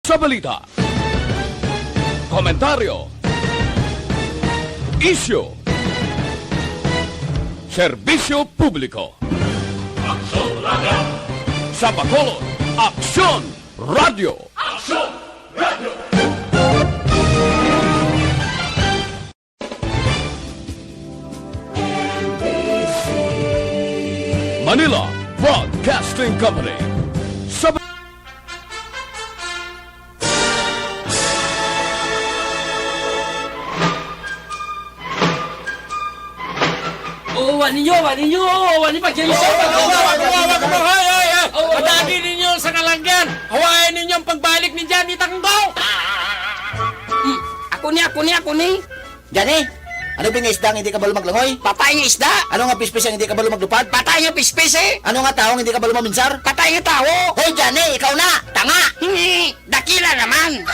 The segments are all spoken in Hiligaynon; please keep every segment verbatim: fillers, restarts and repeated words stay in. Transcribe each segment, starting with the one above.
Sa balita, komentaryo, isyu, serbisyo publiko. Aksyon Radio. Sa Bacolod, Aksyon Radio. Aksyon Radio. Manila Broadcasting Company. Sa Oo, wa ninyo, wa ninyo, wa ninyo pagyan sa Hoy, hoy, hoy, hoy, hoy, hoy, hoy, hoy. Oo. Madali ninyo sa kalanggan. Hawain ninyo ang pagbalik ni Johnny Tanggo. Hmm, ako ni, ako ni, ako ni. Johnny, ano ba nga isda ang hindi kabalo maglangoy? Patay nga isda. Ano nga pispis ang hindi kabalo maglupad? Patay nga pispis, eh. Ano nga tawo ang hindi kabalo maminsar? Patay nga tawo. Hoy, Johnny, ikaw na. Tanga. Hmm, dakila naman.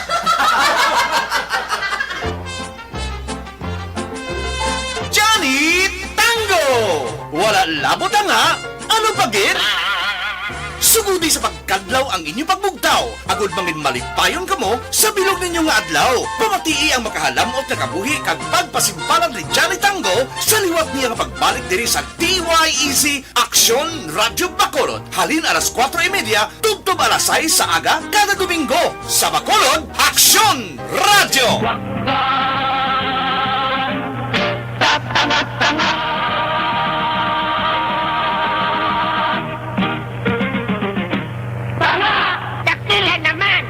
Johnny Tango! Wala labot ang nga, ano pa gid? Sugodi sa pagkadlaw ang inyo pagbugtaw, agud mangin malipayon kamo sa bilog ninyo nga adlaw. Pamatii ang makahalam-ot nga kabuhi kag pagpasimpalan ni Johnny Tango sa liwat niya nga pagbalik diri sa D Y E C Aksyon Radyo Bacolod, halin alas kuwatro y media tubtob alas sais sa aga kada Domingo. Sa Bacolod, Aksyon Radyo! Tanga! Dakila naman!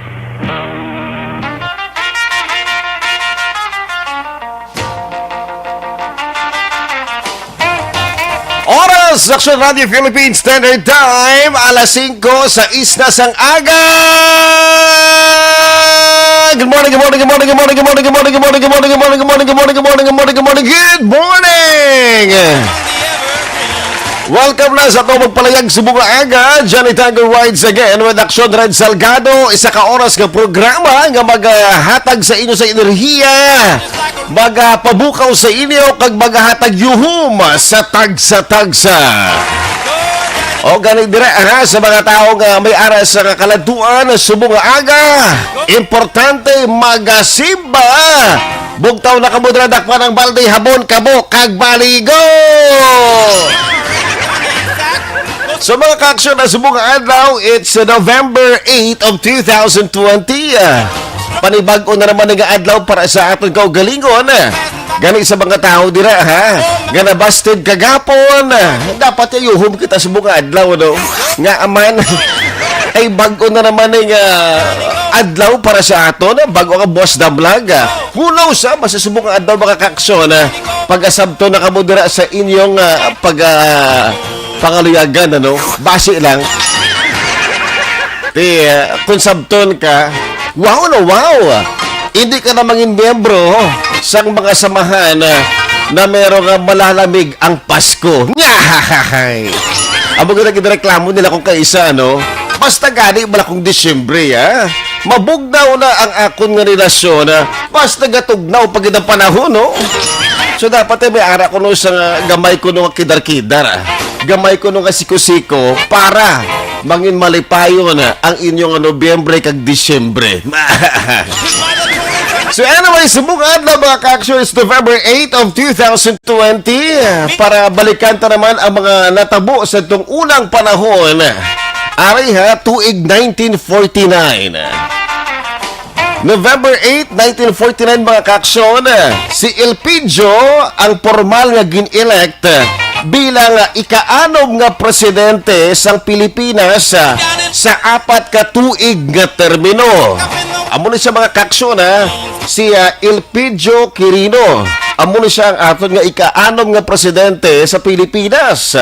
Oras, Aksyon Radio Philippines Standard Time, alas singko, sais na sang aga. Good morning, good morning, good morning, good morning, good morning, good morning, good morning, good morning, good morning, good morning, good morning, good morning, good morning, good morning, good morning, good morning, good morning. Welcome na sa atong magpalayag subong nga aga. Johnny Tango rides again with Aksyon Red Salgado. Isa ka oras nga programa nga maghatag sa inyo sa enerhiya, magapabukaw sa inyo, kag magahatag yuhom sa tagsa-tagsa. O gani dira, ha, sa mga tawo nga may ara sa kakaladtuan, subong nga aga, importante magasimba. Bugtaw na kamo dira, dakpan ang balde, habon kamo, kag maligo. So, mga kaaksyon, na subong nga adlaw, it's November eight of two thousand twenty. Ah, panibag-o na naman nga adlaw para sa aton kaugalingon. Gani sa mga tawo dira, ha, nga nabasted kagapon, dapat yuhom kita subong nga adlaw, no? Nga aman, ay bag-o na naman nga adlaw para sa aton, bag-o nga Boss Damlag. Who knows, ah, basta subong nga adlaw, mga kaaksyon, ah, pag-asabton na kamo dira sa inyong, ah, pag, ah, pangaluyagan, ano? Basi lang. Ti, ah, kung sabton ka, wow na wow! Hindi ka na mangin miyembro sang mga samahan, ah, na meron nga malalamig ang Pasko. Nyahay! Amo gid ang ginreklamo nila kung kaisa, no? Basta gani bala kung Disyembre, ah. Mabugnaw na ang akon nga relasyon, ah. Basta gatugnaw pa gid ang panahon, no? So, dapat, eh, may ara ko, no, sa gamay ko, no, nga kidar-kidar, ah. Gamay ko, no, nga siko-siko para mangin malipayon, ah, ang inyong Nobyembre kag Disyembre. So, anyway, subong adlaw, mga kaaksyon, it's November eight of two thousand twenty. Para balikan ta naman ang mga natabo sa itong unang panahon. Ari ha, tuig nineteen forty-nine. November eight, nineteen forty-nine, mga kaaksyon, si Elpidio ang formal nga gin-elect bilang ikaanom nga presidente sang Pilipinas, ah, sa apat ka tuig nga termino. Amo ni siya, mga kaaksyon, ah, si, ah, Elpidio Quirino. Amo ni siya ang aton nga ikaanom nga presidente sa Pilipinas.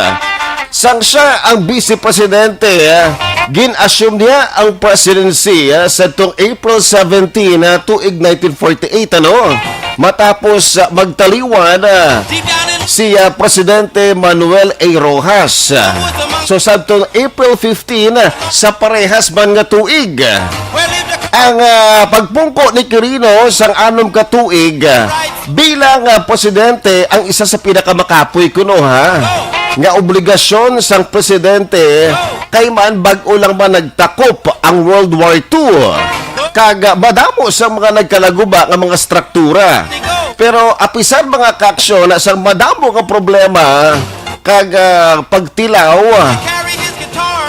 Sang siya ang vice presidente, ah, gin-assume niya ang presidency, ah, sadtong April seventeen, ah, tuig nineteen forty-eight, ano? Matapos, ah, magtaliwan, ah, si, ah, Presidente Manuel A. Roxas. So, sadtong April fifteen, ah, sa parehas man nga tuig, ang, ah, pagpungko ni Quirino sang anom ka tuig, ah, bilang, ah, presidente ang isa sa pinakamakapoy kuno, ha, nga obligasyon sang presidente kay man bag-o lang man nagtakop ang World War Two. kag, ah, madamo sa mga nagkalaguba nga mga struktura. Pero apisar, mga kaaksyon, sa madamo nga problema kag, ah, pagtilaw,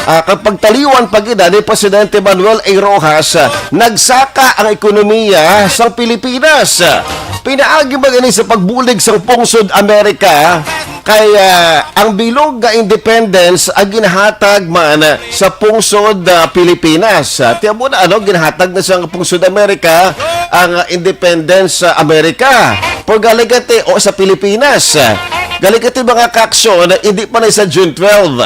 ah, kag pagtaliwan pa gid ni Presidente Manuel A. Roxas, ah, nagsaka ang ekonomiya sa Pilipinas. Pinaagi man ini sa pagbulig sa pungsod Amerika, kay, ah, ang bilog nga independence ang ginhatag man sa pungsod, ah, Pilipinas. Ah, tiyan mo na, ano, ginhatag na sa pungsod Amerika ang, ah, independence sa Amerika. Pero galing kati, o sa Pilipinas. Ah, galing kati, mga kaaksyon, hindi pa na sa June twelve.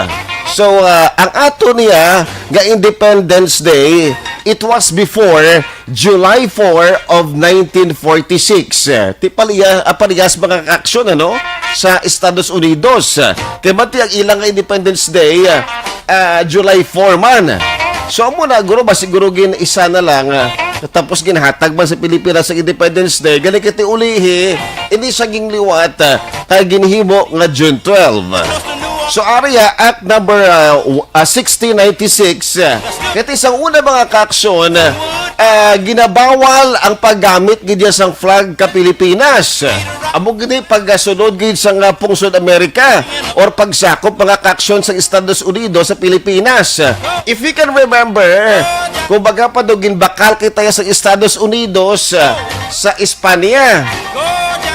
So, ah, ang ato niya nga Independence Day, it was before July four of nineteen forty-six. Eh, ti paliya, ah, parehas mga aksyon, ano, sa Estados Unidos. Eh, kay mati ang ilang Independence Day, ah, ah, July four man. So, amo na, guro, ba siguro gin isa na lang, ah, tapos ginhatag man sa Pilipinas sa Independence Day, gani kiti ulihi, hindi siya ginliwat, ah, kay ginhimo nga June twelve. So, area Act number, ah, w-, ah, sixteen ninety-six, ah, kay ti sang una mga kaaksyon, ah, ginabawal ang paggamit gid sang flag ka Pilipinas. Amo gid pagkasunod gid sa nga pungsod Amerika or pagsakop mga kaaksyon sa Estados Unidos sa Pilipinas. If you can remember, kung baga pa daw ginbakal kita sa Estados Unidos, ah, sa Espanya.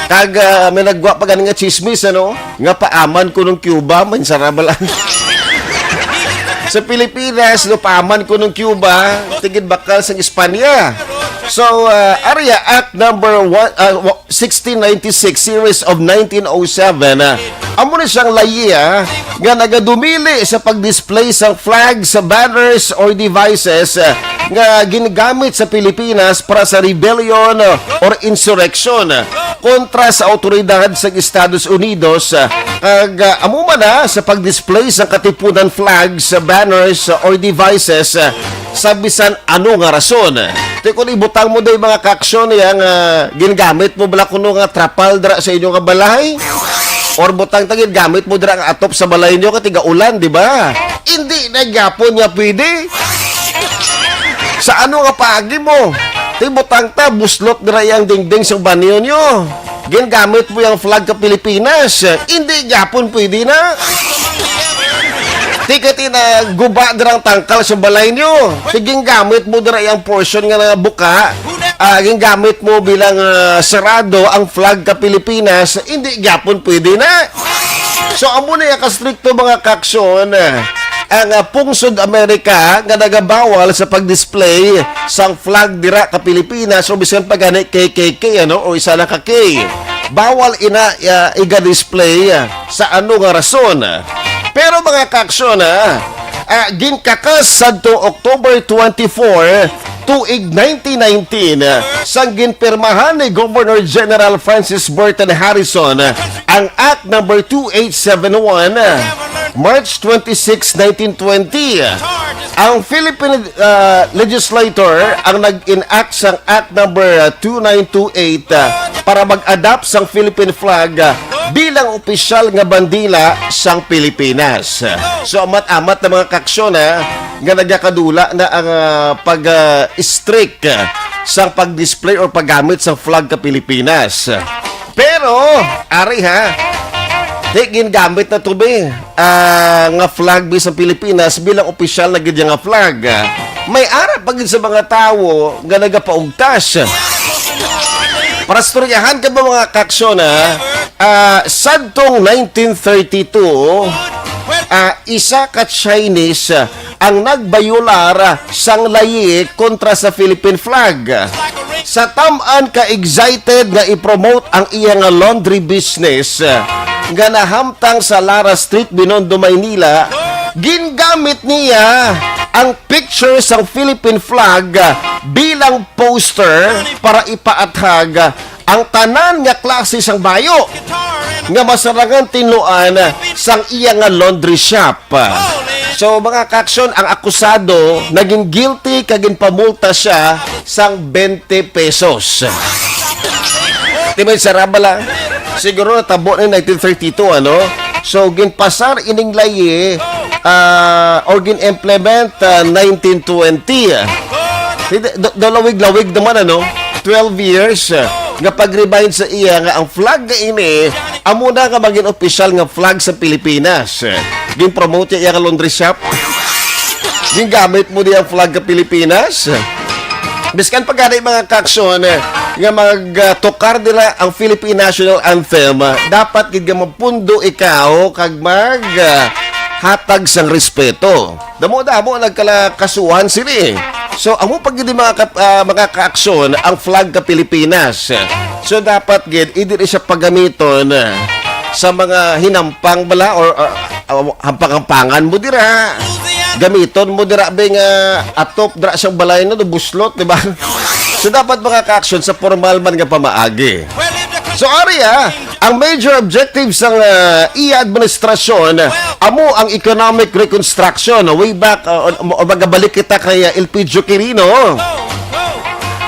Kag, ah, may nagwa pa gani nga chismis, ano? Nga paaman ko nung Cuba, mansara ba lang? Sa Pilipinas, no, paaman ko nung Cuba, tigid bakal sa Espanya. So, ah, area Act number one, ah, wa-, sixteen ninety-six, series of nineteen oh seven, ah, amo ni siyang layi, ah, nga nagadumili sa pag-display sang flag sa banners or devices, ah, nga ginagamit sa Pilipinas para sa rebellion, ah, or insurrection, ah, kontra sa awtoridad sa Estados Unidos, ah, kag, ah, amo man na sa pag-display sa katipunan flag sa banners, ah, or devices, ah, sa bisan ano nga rason. Ti kon ibutang mo day mga kaaksyon, yang, ah, gingamit mo bala kuno nga trapal dira sa inyo nga balay? Or butang ta, gingamit mo dira nga atop sa balay nyo kay tiga-ulan, di ba? Hindi na gyapon nga pwede. Sa ano nga paagi mo? Ti butang ta, buslot dira yang dingding sa banyo nyo. Gingamit mo yung flag ka Pilipinas. Hindi gyapon pwede na. Ti kay ti na guba dirang tangkal sa balay nyo. Ti gingamit mo dira yung portion nga nabuka. Ah, gingamit mo bilang, ah, sarado ang flag ka Pilipinas. Hindi gyapon pwede na. So, amo na yung kastrikto mga kaaksyon, ah, ang, ah, pungsod Amerika nga nagabawal sa pag-display sang flag dira ka Pilipinas o bisan pa gani K K K, ano, o isa na ka K. Bawal ina, ah, iga-display, ah, sa ano nga rason. Pero mga kaaksyon, ah, ah, ginkakas sadto October twenty-four, tuig nineteen nineteen, sang ginpirmahan ni Governor General Francis Burton Harrison ang Act number two eight seven one, March twenty-six, nineteen twenty. Ang Philippine, ah, legislator ang nag-enact sang Act number two nine two eight, ah, para mag-adopt sang Philippine flag, ah, bilang opisyal nga bandila sang Pilipinas. So, amat-amat na mga kaaksyon, ha, nga nagakadula na ang, ah, pag, ah, strict, ah, sa pag-display or paggamit sa flag ka Pilipinas. Pero, ari ha, di gingamit na to, be, ah, nga flag, be, sa Pilipinas bilang opisyal na gid nga flag. May ara pa gid sa mga tawo nga nagapaugtas. Para istoryahan ka ba, mga kaaksyon, ha? Ah, sadtong nineteen thirty-two, ah, isa ka Chinese, ah, ang nagbayular, ah, sang layi kontra sa Philippine flag. Sa tam-an ka excited nga i-promote ang iya nga laundry business, ah, nga nahamtang sa Lara Street, Binondo, Maynila, gingamit niya ang picture sang Philippine flag, ah, bilang poster para ipaathag, ah, ang tanan nga klase sang bayo nga masarangan tinluan sang iya nga laundry shop. So, mga kaaksyon, ang akusado naging guilty kag ginpamulta siya sang twenty pesos. Di ba, saraba lang? Siguro natabo na nineteen thirty-two, ano? So, ginpasar ining layi, ah, or gin-implement, ah, nineteen twenty. Hindi, do-, do-, lawig-lawig naman, ano? Twelve years, eh, nga pag-remind sa iya nga ang flag nga ini amo na nga maging opisyal nga flag sa Pilipinas. Gin-promote iya nga laundry shop. Gingamit mo di ang flag ka Pilipinas. Biskan pa gani, mga kaaksyon, eh, nga mag, ah, tukar nila ang Philippine National Anthem, ah, dapat gid nga mapundo ikaw kag mag, ah, hatag sang respeto. Damo-damo nagkalakasuhan sini. So, amo pa gid, mga ka-, ah, mga kaaksyon, ang flag ka Pilipinas. So, dapat gid, hindi rin siya pagamiton, ah, sa mga hinampang bala or, ah, ah, hampang-hampangan mo dira. Gamiton mo dira, be, nga atop dira sa balay na, no, buslot, di ba? So, dapat, mga kaaksyon, sa formal man nga pamaagi. So, ari, ah, ang major objective sang, ah, iya administrasyon, amo ang economic reconstruction. Way back, ah, o, o magabalik kita kay, ah, Elpidio Quirino.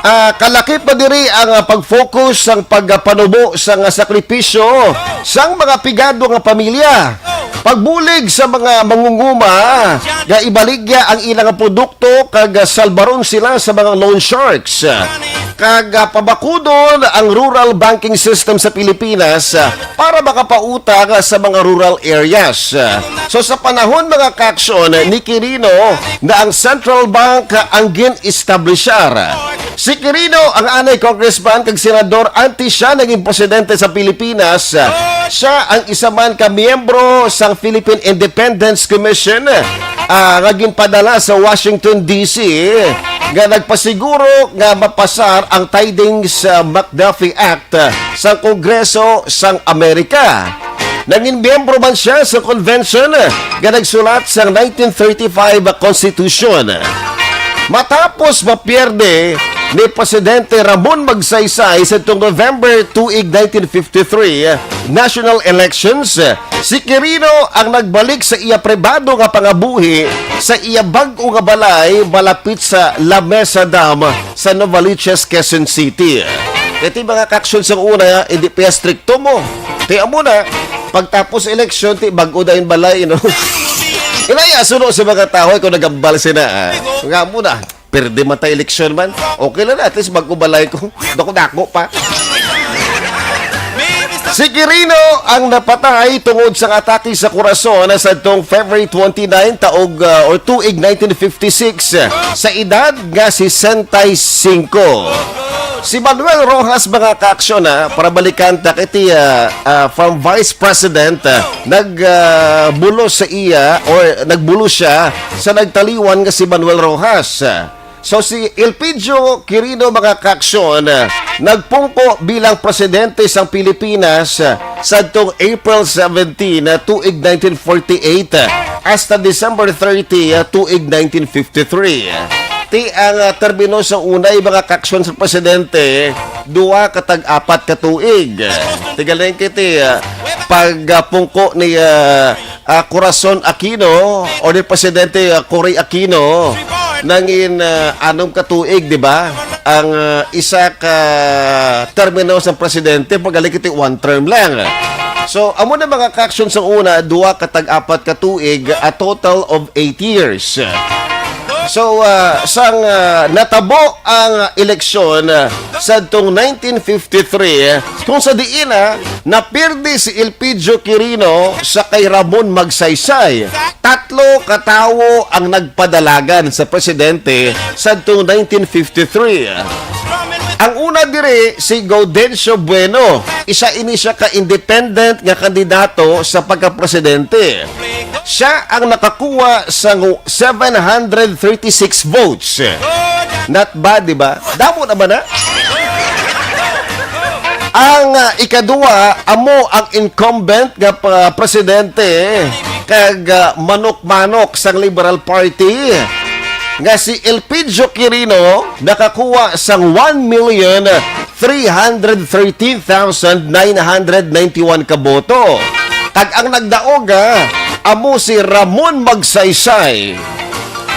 Ah, kalakip na diri ang, ah, pag-focus sang pagpanubo sang, ah, sakripisyo sang mga pigado nga pamilya. Pagbulig sa mga mangunguma nga ibaligya ang ilang produkto kag, ah, salbaron sila sa mga loan sharks. Kag, ah, pabakudon ang rural banking system sa Pilipinas, ah, para makapautang sa mga rural areas. So, sa panahon, mga kaaksyon, ni Quirino na ang central bank ang gin-establishar. Si Quirino ang anay congressman kag senador antes siya naging presidente sa Pilipinas. Siya ang isa man ka miyembro sang Philippine Independence Commission, ah, nga ginpadala sa Washington, D C, nga nagpasiguro nga mapasar ang Tidings, ah, McDuffie Act, ah, sa Kongreso sang Amerika. Nangin miyembro man siya sa convention nga nagsulat sang nineteen thirty-five Constitution. Matapos mapierde ni Presidente Ramon Magsaysay sa tuong November tuig nineteen fifty-three national elections, si Quirino ang nagbalik sa iya pribado nga pangabuhi sa iya bag-o nga balay malapit sa La Mesa Dam sa Novaliches, Quezon City. Kay ti mga kaaksyon sang una, hindi pa strikto mo. Ti amo na, pagtapos eleksyon, ti bag-o dayon balay, no? Inaya, suno sa mga tawo, kung nagambal sila, ah. Nga mo na, perde man ta eleksyon man. Okay lang na, at least bag-o balay ko. Dako-dako pa. Si Quirino ang napatay tungod sa atake sa kurason sa tong February twenty-nine, taog, ah, or tuig nineteen fifty-six, sa edad nga sesenta y cinco. Si Manuel Roxas, mga kaaksyon, ah, para balikan ta kay ti, ah, ah, from Vice President, ah, nag, ah, bulos sa iya or nagbulos siya sa nagtaliwan nga si Manuel Roxas. So, si Elpidio Quirino, mga kaaksyon, nagpungko bilang presidente sang Pilipinas sadtong April seventeen, tuig nineteen forty-eight, hasta December thirty, tuig nineteen fifty-three. Ti ang, ah, termino sa unay, mga kaaksyon, sa presidente, duha ka tag apat ka tuig. Tigaling kiti, ah, pagpungko ni, ah, ah, Corazon Aquino o ni Presidente, ah, Cory Aquino, nangin, ah, anom ka tuig, di ba? Ang, ah, isa ka termino sa presidente, pag iti one term lang. So, amo na, mga kaaksyon, sa una, duha ka tag apat ka tuig, a total of eight years. So, ah, sang, ah, natabo ang eleksyon, ah, sadtong nineteen fifty-three, kung sa diin, ah, napirdi si Elpidio Quirino sa kay Ramon Magsaysay. Tatlo ka tawo ang nagpadalagan sa presidente sadtong nineteen fifty-three. Ang una diri si Gaudencio Bueno, isa ini siya ka independent nga kandidato sa pagkapresidente. Siya ang nakakuha sa ngu-, seven hundred thirty-six votes. Not bad, di ba? Damo naman na. Ang, ah, ikaduha, amo ang incumbent nga pa-, presidente kag, ah, manok-manok sang Liberal Party nga si Elpidio Quirino nakakuha sang one million three hundred thirteen thousand nine hundred ninety-one ka boto. Kag ang nagdaog, ah, amo si Ramon Magsaysay.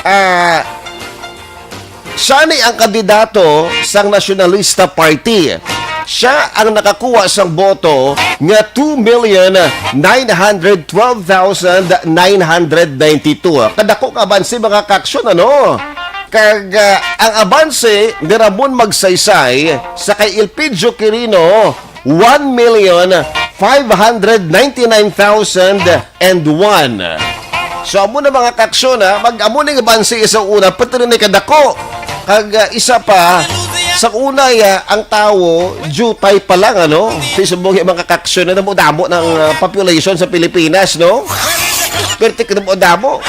Ah, siya ni ang kandidato sang Nationalista Party. Siya ang nakakuha sang boto nga two million nine hundred twelve thousand nine hundred ninety-two. Kadako ka bansi, mga kaaksyon, ano? Kag, ah, ang abanse ni Ramon Magsaysay sa kay Elpidio Quirino, one million five hundred ninety-nine thousand and one. So, amo na, mga kaaksyon, ha, mag-amo ning abanse sa una, pati rin ni kadako. Kag, ah, isa pa, sa una, ya, ang tawo, jutay pa lang, ano? Sa subong, mga kaaksyon, na damo-damo ng, ah, population sa Pilipinas, no? Perti ka damo-damo.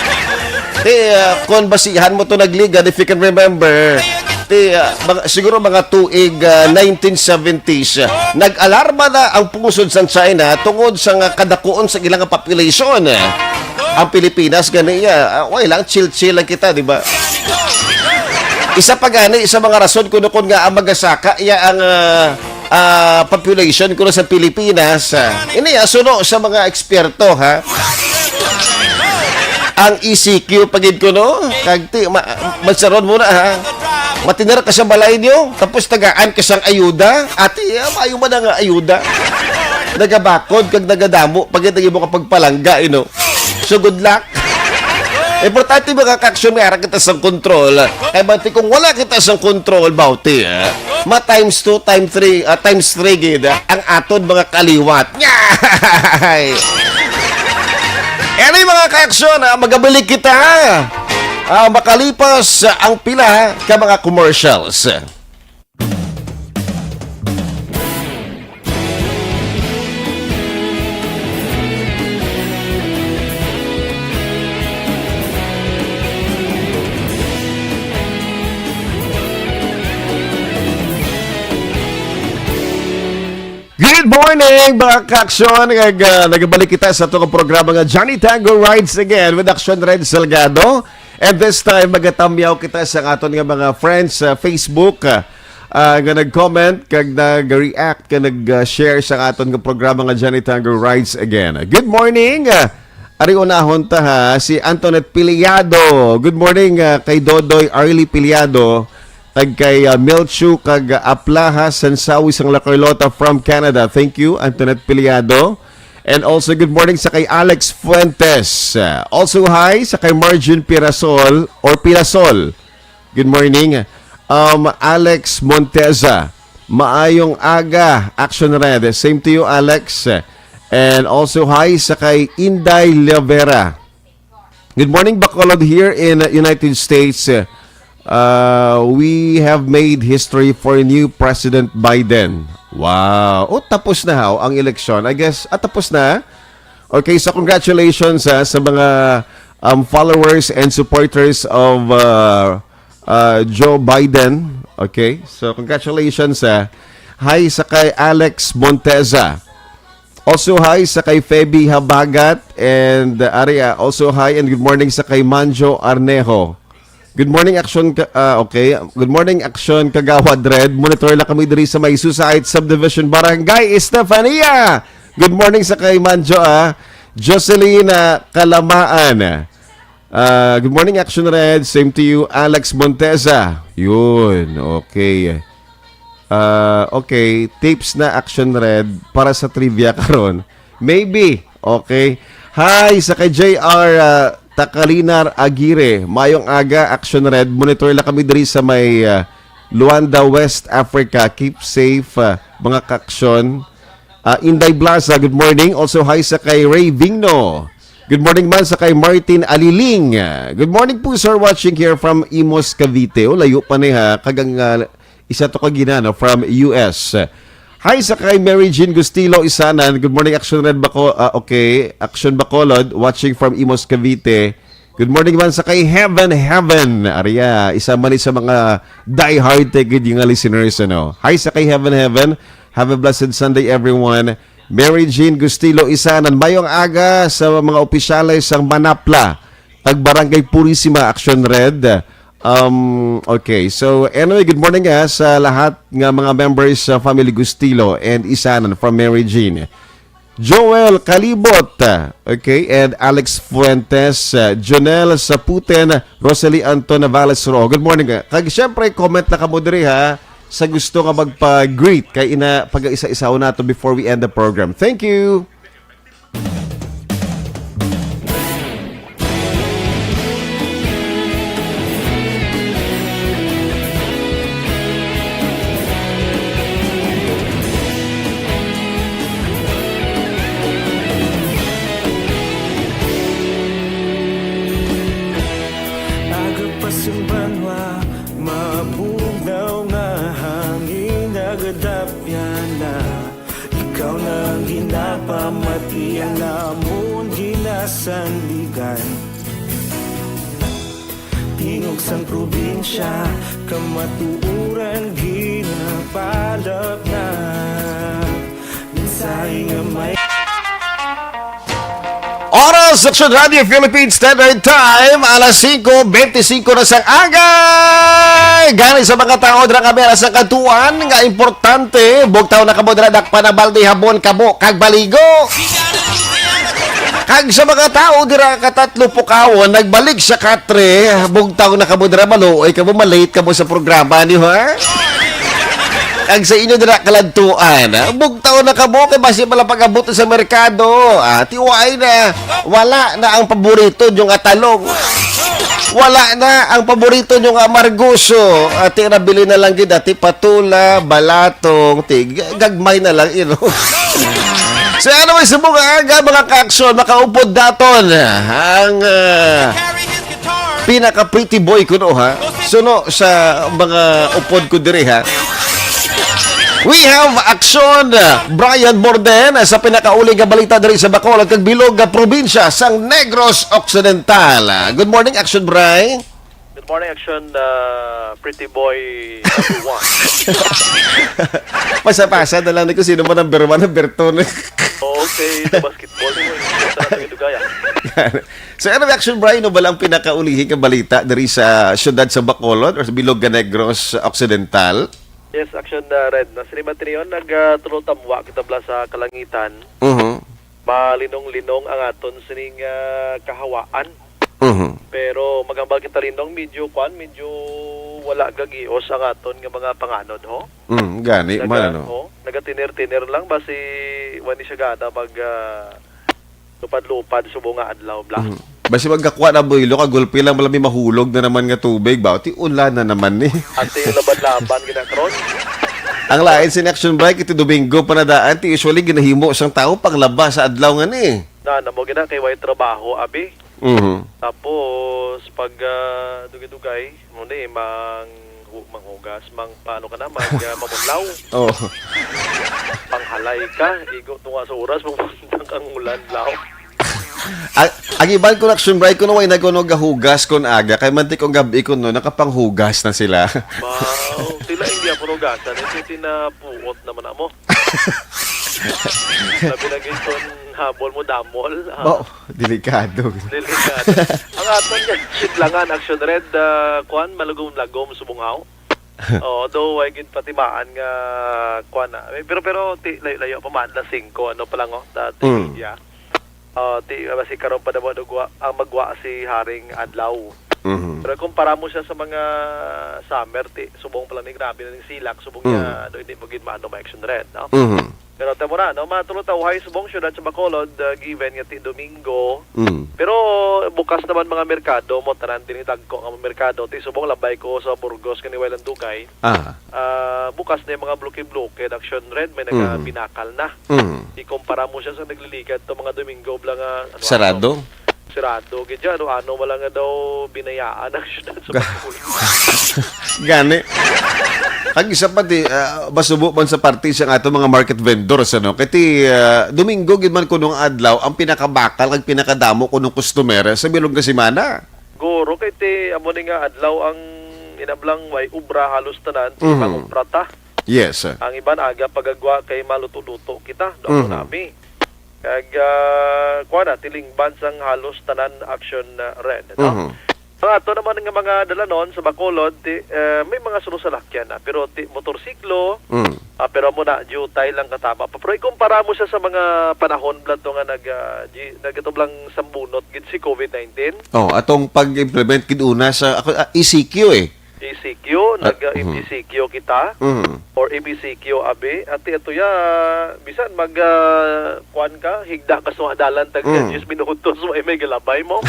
Ti, ah, kung basihan mo to nagligan, if you can remember, ti, ah, mga, siguro mga tuig, ah, nineteen seventies, ah, nag-alarma na ang pungsod sa China tungod sa nga kadakuon sa ilang population. Ang Pilipinas, gani, ah, ah, way lang, chill-chill lang kita, di ba? Isa pa gani, isa mga rason kuno kun nga ang magasaka, ya ang, ah, ah, population kuno sa Pilipinas, ah. Ini, ah, suno sa mga eksperto, ha? Ang E C Q pa gid kuno, kag ti, ma, magsaron mo na, ha? Matinar ka sa balay niyo, tapos tagaan ka sang ayuda, ati, ah, maayo man nga ayuda. Nagabakod kag nagadamo pa gid ang imo ka pagpalangga, you know. So, good luck. Importante, mga kaaksyon, may ara kita sang control. Kay bati kung wala kita sang control, bauti, eh. Ma times two, time three, ah, times three gid, ah, ang aton mga kaliwat. Yay! Anyway, mga kaaksyon, ah, magabalik kita, ah, makalipas, ah, ang pila ka mga commercials. Good morning, mga kaaksyon. Nag-, ah, nagabalik kita sa atong programa nga Johnny Tango Rides Again with Action Red Salgado. And this time, magatamyaw kita sa aton nga mga friends sa Facebook, ah, ah, nga nag-comment, kag nag-react, kag nag-share sa aton nga programa nga Johnny Tango Rides Again. Good morning! Ah, ari unahon ta, ha, si Antoinette Piliado. Good morning, ah, kay Dodoy Arlie Piliado, kag kay, ah, Melchu, kag, ah, Aplaha Sansawi sang La Carlota from Canada. Thank you, Antoinette Piliado. And also, good morning sa kay Alex Fuentes. Uh, also, hi sa kay Margin Pirasol or Pirasol. Good morning. Um, Alex Monteza. Maayong aga, Action Red. Same to you, Alex. And also, hi sa kay Inday Llavera. Good morning, Bacolod here in, uh, United States. Uh, we have made history for new President Biden. Wow. Oh, tapos na haw ang eleksyon. I guess, ah, tapos na. Okay, so congratulations, ah, sa mga, um, followers and supporters of, uh, uh, Joe Biden. Okay, so congratulations, ah. Hi sa kay Alex Monteza. Also, hi sa kay Feby Habagat and, uh, Aria. Also, hi and good morning sa kay Manjo Arnejo. Good morning, Action ka-, ah, okay. Good morning, Action Kagawad Red. Monitor lang kami diri sa may Susaite Subdivision, Barangay Estefania. Good morning sa kay Manjo, ah. Jocelyn, ah, Kalamaan. Ah, good morning, Action Red. Same to you, Alex Monteza. Yun, okay. Ah, okay, tips na, Action Red, para sa trivia karon. Maybe. Okay. Hi sa kay J R, ah, Takalinar Aguirre. Mayong aga, Action Red. Monitor lang kami diri sa may, ah, Luanda, West Africa. Keep safe, ah, mga kaaksyon. Ah, Inday Blaza, good morning. Also, hi sa kay Ray Vingno. Good morning man sa kay Martin Aliling. Ah, good morning po, sir. Watching here from Imus, Cavite. O, layo pa ni, ha. Kagang, ah, isa to ka gina, no, from U S. Hi sa kay Mary Jean Gustilo Isanan. Good morning, Action Red Baco-, ah, okay. Action Bacolod, watching from Imus, Cavite. Good morning man sa kay Heaven Heaven. Aria, isa man ni sa mga diehard ta gid nga listeners, ano. Hi sa kay Heaven Heaven. Have a blessed Sunday, everyone. Mary Jean Gustilo Isanan. Mayong aga sa mga opisyales sang Manapla, tag Barangay Purisima, Action Red. Um, okay. So, anyway, good morning, ah, sa lahat nga mga members sa Family Gustilo and Isanan from Mary Jean. Joel Kalibot, ah, okay, and Alex Fuentes, ah, Jonel Saputen, Rosalie Anton Navales Ro. Good morning, ah. Kag, syempre, comment na kamo diri, ha, sa gusto nga magpa-greet kay ina pag-isa-isaon nato before we end the program. Thank you. Pamati ang amon ginasandigan. Tingog sang probinsya, kamatuoran ginapalapnap. Mensahe nga may Oras, Action Radio Philippines Standard Time, alas singko bente singko na sang agay. Gani sa mga tao dira kami sa katuan nga importante, bugtaw na kamo dira, dakpa na balde, habon kamo kag baligo. Kag sa mga tao dira katatlo pukawon, nagbalik sa katre, bugtaw na kamo dira, maluoy kamo, malate kamo sa programa niyo, ha? Kag sa inyo dira kaladtuan, ha? Bugtaw na kamo kay basi pala pag-abot sa merkado, ah, tiwaay na, wala na ang paborito nyo nga talong. Wala na ang paborito nyo nga amargoso. Ati, nabili na lang gid, ati, patula, balatong, ti, gagmay na lang, you know. So, anyway, sa mga aga, mga ka-aksyon, makaupod daton ang, ah, pinaka-pretty boy kuno, ha? Suno sa mga upod ko diri, ha? We have action, uh, Brian Borden, uh, sa pinakauli nga balita diri sa Bacolod kag bilog nga probinsya sang Negros Occidental. Uh, good morning, Action Bry. Good morning, Action, uh, pretty boy number one. Pasa-pasa na lang ni kung sino man number one, number two na. Okay, sa basketball, di mo yung sa Dugaya. So, ano, Action Bry, no, bala ang pinakaulihi nga balita diri sa siyudad sa Bacolod or sa bilog nga Negros Occidental? Yes, Action, uh, Red. Na sini Matrion, nag, uh, tulo tamwa kita bala sa kalangitan. Mhm. Malinong-linong ang aton sining, uh, kahawaan. Mhm. Pero maghambal kita, Lindong, medyo, kwan, medyo wala gagios ang aton nga mga panganod, ho? Mm, gani, Naga-, man, ano? Oh, nagatiner-tiner lang ba si, wani siya gana pag, ah, lupad-lupad subong nga adlaw, bla? Mhm. Basi magkakuha na, Boylo, kagulpi lang, malami mahulog na naman nga tubig ba? Ti ulan na naman ni. Ante yung laban-laban, gina, karon. Ang lain sin Action Bike, iti Domingo pa na daan, ti usually ginahimo sang tao panglaba sa adlaw nga ni. Na, namo gina kay way trabaho, abi. Mhm. Tapos, pag, ah, dugay-dugay, mo ni, mang, hu-, manghugas, mang, paano ka na, mag, ah, mamunlaw. Oh. Panghalay ka, igo tunga sa oras, mamunta kang ulan, law. Ang, ang iban ko, Action Bry, kuno way na kuno gahugas kon aga, kay mantik kung gabi kuno, nakapanghugas na sila. Wow, sila hindi ako hugasan, ito tinapuot naman amo. Sabi lagi kon habol mo, damol, ah. Ba, delikado. Delikado. Ang aton nga, shit lang, ah, Action Red, ah, kwan, malagom-lagom subong aw. Oo, though, ay gid patimaan nga, kwan na. Eh, pero, pero, ti-, layo-layo pa man, alas singko, ano pa lang, oh, dati, Mm. yeah. Ah, ti, basi karon pa daw gwa-, ang magwa si Haring Adlaw. Mhm. Pero kumpara mo siya sa mga summer, ti, subong pa lang ni, grabe na ning silak, subong Mm. niya, do, hindi mo gid maano ma-action red, no? Mhm. Pero tamo na, no? Matulo ta uhay subong siyudad sa Bacolod, ah, given nga ti Domingo. Mm. Pero bukas naman mga merkado mo, tanan din dagko nga mga merkado. Ti subong labay ko sa Burgos kani way lang dugay. Ah. Ah, bukas na yung mga bloke-bloke, Action Red, may Mm. nagabinakal na. Mm. Ikumpara mo siya sa nagliligad to mga Domingo bla nga, ano, Sarado? ano, sarado gid yan, ano, ano, wala nga daw binayaan ang syudad sa Bacolod. Gani. Ang isa pa di, ah, masubo man sa parte sa ato mga market vendors, ano? Kay ti, ah, Domingo gid man kunong adlaw ang pinakabakal kag pinakadamo kunong customer sa bilog nga semana. Guro kay ti amo ni nga adlaw ang inablang way obra halos tanan, ti Mhm. pang-obra ta. Yes. Ang iban aga pagagwa kay maluto-luto kita, do Mhm. nami. Kag, ah, kuha na, tilingban sang halos tanan Action, ah, Red, no? Mhm. Ang ato naman nga mga dalanon sa Bacolod, ti, eh, may mga suno salakyan na, pero ti motorsiklo, Mm. ah, pero mo na, jutay lang katama pa. Pero ikumpara mo siya sa mga panahon bla to nga nag, ah, gi-, nagatublang sambunot gid si covid nineteen. Oh, atong pag-implement gid una sa, ako, ah, E C Q eh. E C Q, Ah, nag, ah, mhm. M E C Q kita, Mhm. or M E C Q, abi. Ati ato ya, bisan mag, ah, kuan ka, higda ka sa dalan tag Mm. diyes minutos, way may galabay mo.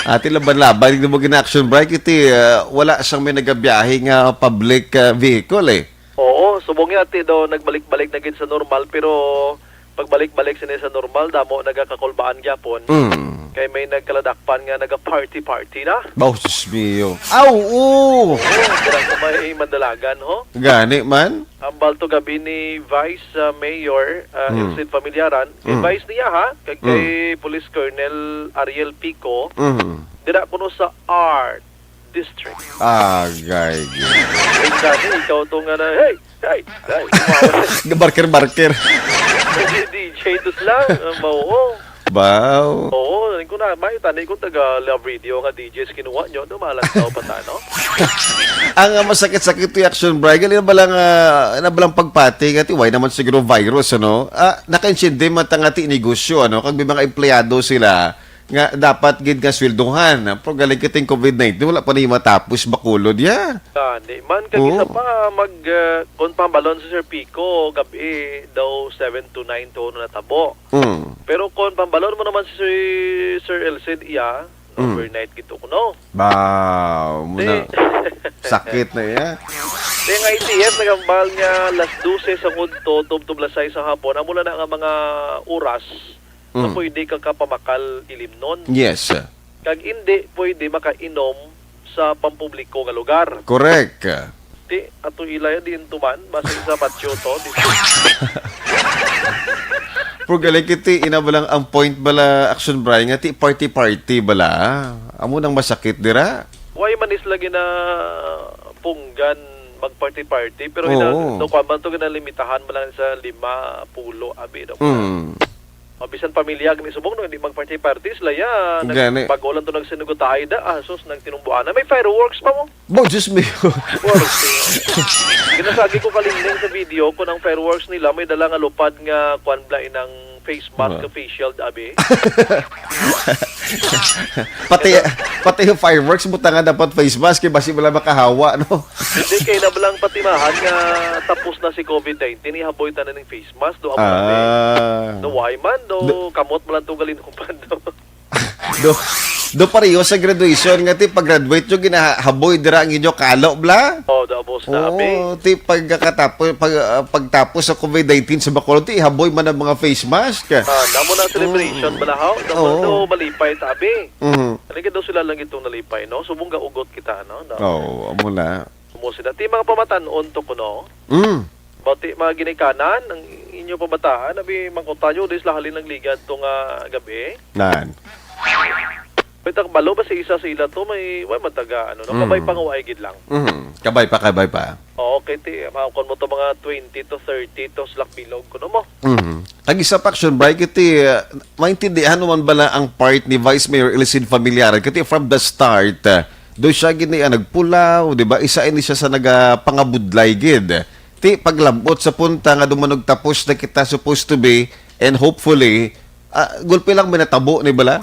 Ati laban-laban, hindi mo gina-action break, iti, ah, wala sang may nagabiyahe nga public, ah, vehicle eh. Oo, subong nga, ati daw, nagbalik-balik na gid sa normal, pero pagbalik-balik sini sa normal, damo nagakakulbaan gyapon. Mm. Kay may nagkaladakpan nga naga-party-party na. Baw, sus mio. Aw, oo. Oo, sila sa may Mandalagan, ho. Gani man. Hambal to gabi ni Vice, ah, Mayor, ah, Hmm. Elcid Familiaran. Hmm. Advice niya, ha, kag Hmm. kay Police Colonel Ariel Pico, Hmm. dira kuno sa Art District. Agay. Tingnan, ikaw to nga na, "Hey! Hey! Hey!" Barker-barker. D J to sila. Ah, mao. Baw. Oo, ko na, may tani ko taga Love Radio nga D Js kinuha nyo, dumalang tao pa ta, no? Ang, ah, masakit-sakit to, Action Bry, gali na ba lang, ah, na ba lang pagpati nga ti, why naman siguro virus, ano? Ah, nakaintindi man ta nga ti negosyo, ano? Kag may mga empleyado sila nga dapat gid nga sweldohan. Pero galing kiting covid nineteen, wala pa ni matapos bakulod, ya. Gani man, kag Oo. isa pa, mag, ah, kung pambalon si Sir Pico, gabi daw seven to nine to natabo. Mm. Pero kung pambalon mo naman si Sir Elcid, iya, Mm. overnight gito kuno. Baw, mo Di na. Sakit na iya. Di nga I T F nagambal nga alas dose sa udto tubtob alas sais sa hapon, amo na nga mga oras na Mm. pwede ka kapamakal ilimnon. Yes. Kag indi pwede makainom sa pampubliko nga lugar. Correct. Ti, ato ilay diin to man, basin sa patio to, di. Pero galing kiti, ina ba lang ang point bala, Action Bry, nga ti party-party bala. Amo nang masakit dira. Why man is lagi na punggan mag-party-party, pero ina, Oo. no, kwan man to, ginalimitahan mo lang sa lima, pulo, abi, no? Mm. O, bisan pamilya gani subong, no, hindi mag-party-party sila, ya. Nag-, Gani. bago lang to nagsinugutay da, ah, sus, nagtinumbuan na. May fireworks pa mo? Bo, Diyos mio. Fireworks, eh. Ginasagi ko kalingling sa video kung ang fireworks nila may dala nga lupad nga kwan bla inang face mask, Ah. ka face shield, abi. Pati, pati yung fireworks, butangan dapat face mask, kay basi wala makahawa, no? Hindi, kay nabalang patimahan nga tapos na si covid nineteen, ihaboy tanan ng face mask, do, amo na, eh. Ah. Do, why man, do, Do kamot mo lang to galinhupan, do. Do, do pareho sa graduation nga ti pag-graduate nyo, ginahaboy dira ang inyo kalo, bla? Oh, do, amo sa Oo, abi. Ti pagkatapos, pag, ah, pagtapos sa covid nineteen sa Bacolod, ti ihaboy man ang mga face mask. Ah, damo na celebration, Mm. bala, haw? Damo Oo. do, malipay, tabi. Mhm. Ano gid daw sila lang itong nalipay, no? Subong gaugot kita, no? No? Oo, amo na. Mo sila. Ti mga pamatan-on to kuno. Mm. Bati mga ginikanan, ang inyo pamataan, abi, mangkutan nyo, di sila halin nagligad to nga gabi. Nan. May takbalo ba si isa sa ila to? May, way man taga, ano, no? Mm. Kabay panguway gid lang. Mhm. Kabay pa, kabay pa. Oo, kay ti, maukon mo to mga twenty to thirty to slak bilog, kuno mo. Mhm. Kag isa pa, Action Bry, kiti, uh, maintindihan mo man bala ang part ni Vice Mayor Elicid Familiaran? Kiti from the start, uh, do siya gini, ah, nagpulaw, di ba? Isa ini siya sa nagapangabudlay gid. Ti paglabot sa punta nga dumanog tapos na kita supposed to be, and hopefully, ah, gulpi lang may natabo ni bala.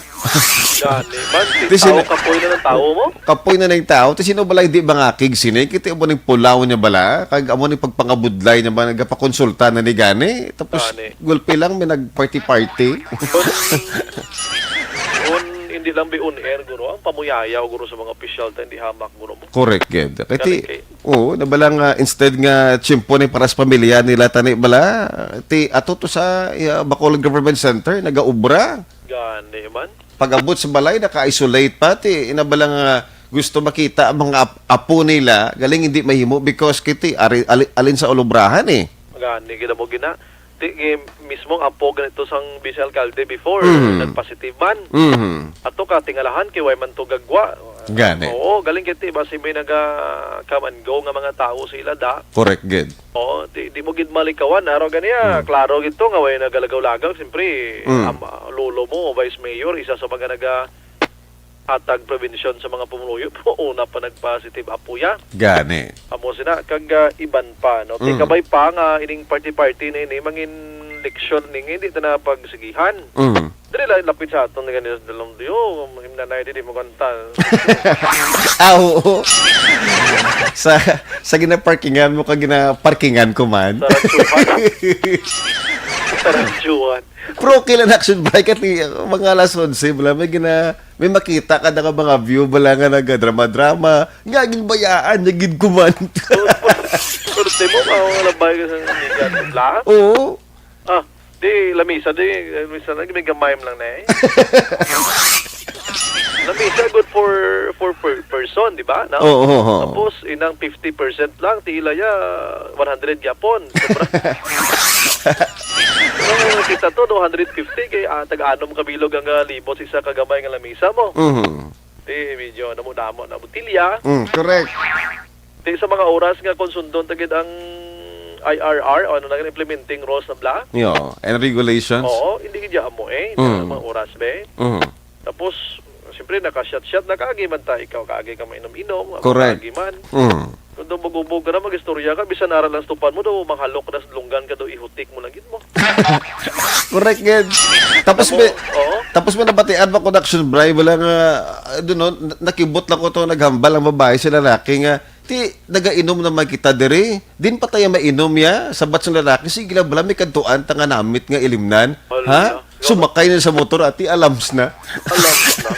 Gani man, ti Ti sino tao, kapoy na ng tao mo? Kapoy na ng tao. Ti sino bala hindi mangakig sini? Kiti amo ning pulaw niya bala. Kag amo ning pagpangabudlay niya ba? Nagapakonsulta na ni gani. Tapos Gani. gulpi lang may nag-party-party. Kung, kung hindi lang be on air, guro, ang pamuyayaw, guro, sa mga opisyal, ta hindi hamak, guro mo. Correct, gid. Kay ti, Correct, eh. Oo, na bala nga, instead nga tiyempo ni para sa pamilya nila, tani bala, ti ato to sa, ah, Bacolod Government Center, nagaobra. Gani man. Pag-abot sa balay, naka-isolate pa, ti ina bala nga gusto makita ang mga ap-, apo nila, galing hindi mahimo because kiti, ari-, ali-, alin sa ulubrahan, eh. Gani, gid mo gina. Ti, eh, mismo ang apo ganito sang vice alcalde before, Mhm. nag-positive man. Mhm. Ato ka, tingalahan kay way man to gagwa. Gani. Oo, galing kiti, basi may naga come and go nga mga tao sila da. Correct, gid. Oo, di, di mo gid malikawan, araw gani, ah, Mm. klaro gid to nga way nagalagaw-lagaw, siyempre, Mm. am-, lolo mo, vice mayor, isa sa mga naga hatag prevensyon sa mga pumuluyo, una pa nag-positive apuya. Gani. Amo sina, kag, ah, iban pa, no? Kay Mm. kabay pa nga ining party-party na ini, mangin leksyon ni nga hindi ta na pagsigihan. Mm. Dili lang lapit sa aton nga ni Dalong Dio, imnanay di, di mo kanta. Ah, oo. Sa, sa ginaparkingan mo ka, ginaparkingan ko man. Sa radyohan. Sa radyohan. Pero okay lang, Action Bry, kati mga alas onse, bala, may gina-, may makita ka na nga mga view, bala, nga nagadrama-drama, nga ginbayaan niya gid kuman. Pero, pero timo, mga labay ka sa nigat, la? Oo. Ah, Di, lamisa, di, eh, minsan lagi may gamay lang na eh. Lamisa, good for, for per person, di ba? No? Oo, oo, oo. Tapos, inang fifty percent lang, tila ya, one hundred gyapon. Sobra. Pero kita to, two hundred fifty, kay, ah, tag-anom ka bilog ang, ah, libot sa isa ka gamay nga lamisa mo. Mhm. Di, medyo damo-damo na botilya. Mm, correct. Di sa mga oras nga kung sundon ta gid ang I R R, o ano na gid, implementing rules na bla? Yo, and regulations. Oo, hindi gid amo eh, Mm. sa mga oras, be. Mm. Tapos, siyempre, naka-shot-shot na kaagi man ta, ikaw kaagi ka mainom-inom, ako Correct. kaagi man. Mm. Kung daw magubog ka na, mag-istorya ka, bisan ara lang stupan mo, daw manghalok na sa lunggan ka, daw ihutik mo lang gid mo. Correct gid. Tapos Amo, may, oo. tapos may nabatian pa ko na action bribe, wala nga, ah, doon, no, na-, nakibot lang ko to, naghambal ang babae sa lalaki nga, "Ti, nagainom naman kita diri. Din pa tayo mainom ya, sabat sa lalaki, sige lang, bala may kadtuan ta nga namit nga ilimnan." Wala. Ha? Sumakay na sa motor, ati, alams na. Alams na.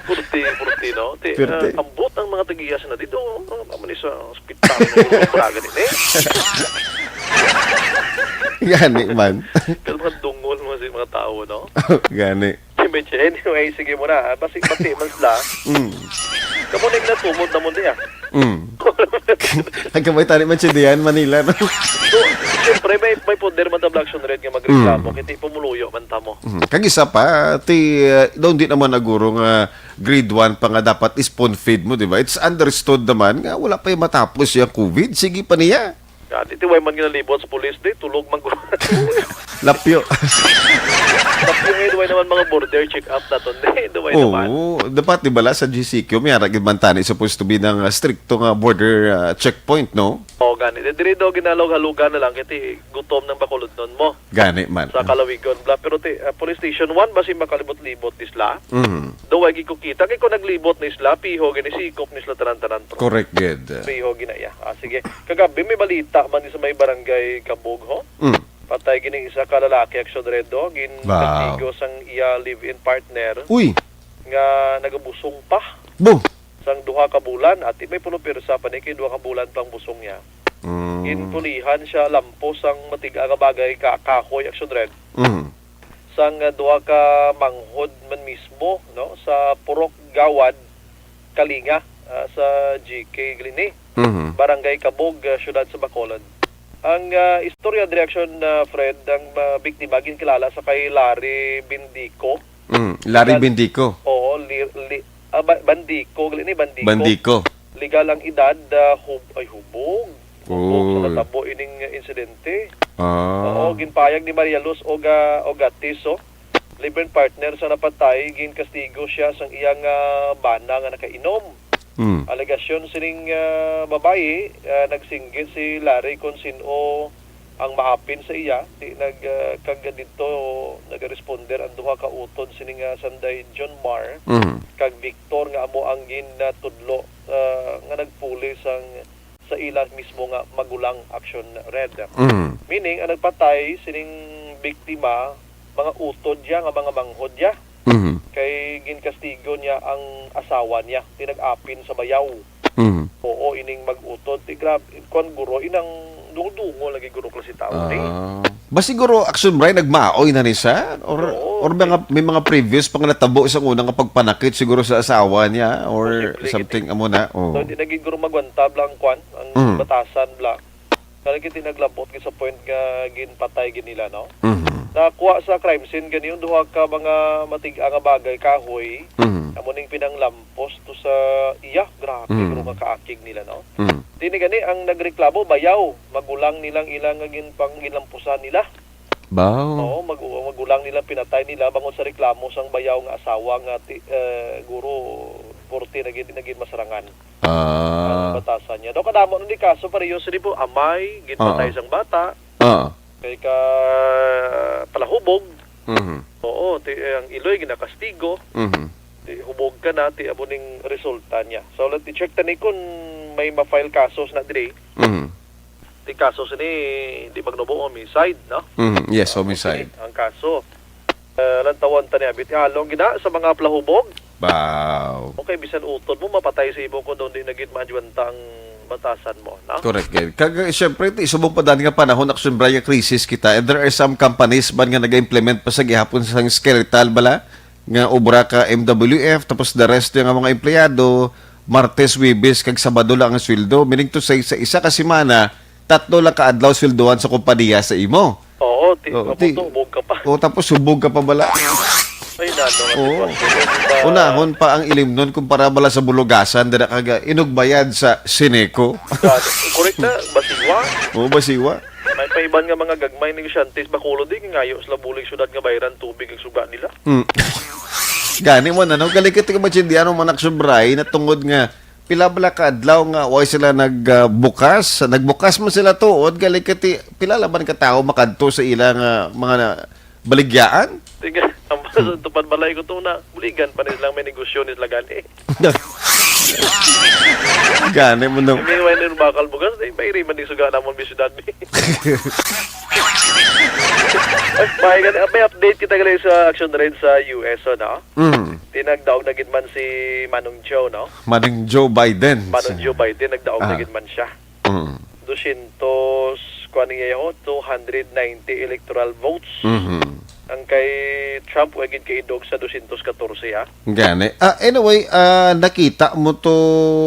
Purti, purti, no? Ti, Purti. ah, ambot ang mga tag-iyas na dito. Ano naman sa ospital? Ano ba gani, eh? Gani man. Pero mga dungol mo sa mga tao, no? Gani. Imagine, anyway, sige mo na. Ah, basi, bati man sila. Mm. Kamo na yung natumod na mo diya. Mm. Ang kamay tani man si Dian, Manila, no? So, siyempre, may, may poder man tabla action red nga magreklamo, Mm. kiti pumuluyo man tamo. Mm. Kag isa pa, ti, uh, daw di naman naguro nga grade one pa nga dapat spoon feed mo, di ba? It's understood naman nga wala pa yung matapos yung covid. Sige pa niya. Gani, ti way man ginalibot sa pulis, di, tulog man ko. Lapyo. Lapyo, eh, way naman mga border check-up naton, di, way naman. Oo, dapat, di bala, sa G C Q, may ara gid man tani supposed to be ng, uh, stricto nga border, uh, checkpoint, no? O, gani. Di, diri daw ginalog-halugan na lang, kiti gutom ng bakulodnon mo Gani man. sa Kalawigon, bla. Pero ti, ah, Police Station one, basi makalibot-libot ni sila. Mhm. Daw, ay gid ko kita. Kay kung naglibot ni sila, piho, gani, sikop ni sila tanan-tanan, bro. Correct, gid. Piho, gina, ya. Ah, sige. Kagabi, may balita man di sa may barangay Kabog, ho? Mm. Patay gini isa ka lalaki, action red, ho. Gin Wow. kastigo sang iya live-in partner Uy! nga nagabusong pa. Bo! Sang duha ka bulan, ati may pulupirsa pa ni kay duha ka bulan pang busong niya. Mm. Ginpulihan siya lampos sang matiga nga bagay ka kahoy, action red. Mm. Sang, ah, duha ka manghod man mismo, no, sa Purok Gawad, Kalinga, ah, sa G K Glini, Mhm. Barangay Kabog, ah, Siyudad sa Bacolod. Ang, ah, istorya, reaction, ah, Fred, ang, ah, biktima ginkilala sa kay Larry Bindico. Mm, Larry Kal- Bindico. Oo, li-, li-, ah, ba-, Bandico, gali ni Bandico. Bandico. Legal ang edad, ah, hub-, ay, hubog. Hubog sa Uy. natabo ining insidente. Ah. Oo, ginpahayag ni Maria Luz Oga-, Ogatis, oh. Live-in partner sa napatay, ginkastigo siya sang iyang, ah, bana nga nakainom. Mm. Alegasyon sining, ah, babayi, ah, nagsinggit si Larry kon sin-o ang maapin sa iya, ti nag, ah, kag didto nagaresponder ang duha ka utod sining, ah, sanday John Mar Mhm. kag Victor nga amo ang ginatudlo, ah, nga nagpuli sang sa ila mismo nga magulang, action red. Mhm. Meaning, ang nagpatay sining biktima, mga utod niya nga mga manghod niya. Mhm. Kay ginkastigo niya ang asawa niya, ti nag-apin sa bayaw. Mhm. Oo, ining mag-utod. Ti grab-, kwan guro, inang dungol-dungol lagi guro klase tao ni. Ah. Ba siguro action, Brian, nagmaoy na ni siya? Or, Oo, or okay. mga, may mga previous pa nga natabo sa una nga pagpanakit siguro sa asawa niya or Posible, something gid. amo na? Oo. So, di na gid guro magwanta bla ang kwan, ang Mm. batasan bla. Kaya gid naglabot gid sa point nga ginpatay gid nila, no? Mhm. Nakuha sa crime scene gani yung duha ka mga matiga nga bagay, kahoy, Mhm. amo ning pinanglampos to sa iya. Grabe, Mm. guro nga kaakig nila, no? Mm. Tini gani ang nagreklamo, bayaw, magulang nilang ilang nga ginpang-, ginlampusan nila. Baw. Oo, mag-, magulang nila pinatay nila bangod sa reklamo sang bayaw nga asawa nga ti-, eh, guro, porte na gid, na gid masarangan Ah. ang batasan niya. Daw kadamo na ni kaso, pareho sa di po, amay, ginpatay Ah. sang bata, Ah. kay ka palahubog. Mhm. Oo, ti-, ang iloy ginakastigo. Mhm. Ti hubog ka na, ti amo ning resulta niya. So, let i-check tani kung may ma-file kasos na diri. Mhm. Ti kaso sini, di magnubo, homicide, no? Mhm. Yes, Ah, homicide. okay, ang kaso. Ah, lantawon tani, abit halong gina sa mga palahubog. Wow. Okay, bisan utod mo, mapatay sa imo kung di na gid maadwanta ang batasan mo, no? Correct, gid. Kag, eh, syempre, ti, subong pa dan nga panahon, Action Bray, nga crisis kita, and there are some companies man nga nag-implement pa sa gihapon sang skeletal bala, nga obra ka M W F, tapos the rest nga mga empleyado, Martes, Huwebes, kag Sabado lang ang sweldo. Meaning to say, sa isa ka semana, tatlo lang ka adlaw sweldohan sa kompanya sa imo. Oo, ti, Oo, tapos ti- tubog ka pa. O, tapos subog ka pa bala. Ay, nano nga Oo. sitwasyon. Di ba? Unahon pa ang ilimnon kumpara bala sa bulugasan, dira ka ga-, inugbayad sa Sineco. Gani. Correct na, basiwa. Oo, basiwa. May paiban nga mga gagmay negosyante sa Bacolod, di, ngayo sila bulig syudad nga bayran tubig ang suga nila. Hmm. Gani mo na, no? Galing ka, tiga, maintindihan mo, man, Action Bray, na tungod nga pila bala ka adlaw nga way sila nagbukas. Nagbukas man sila tuod, galing ka, ti, pila laban ka tawo makadto sa ila nga mga na-, baligyaan? Tiga, ang sa tupad balay ko to na, buligan pa ni silang may negosyo ni sila gani. Gani mo, no? May way na yung bakal bugas, eh, may riman yung suga namon may syudad, eh. Ay, may, may update kita gali sa Action Bray sa U S, no? Mm. Tinagdaog na gid man si Manong Joe, no? Manong Joe Biden. Manong Joe Biden, nagdaog na Ah. gid man siya. Mm. Dosyentos, kuan niya yun, two hundred ninety electoral votes. Mhm. Ang kay Trump, wa gid kaidog sa dosyentos katorse, ha? Gani. Ah, anyway, ah, nakita mo to,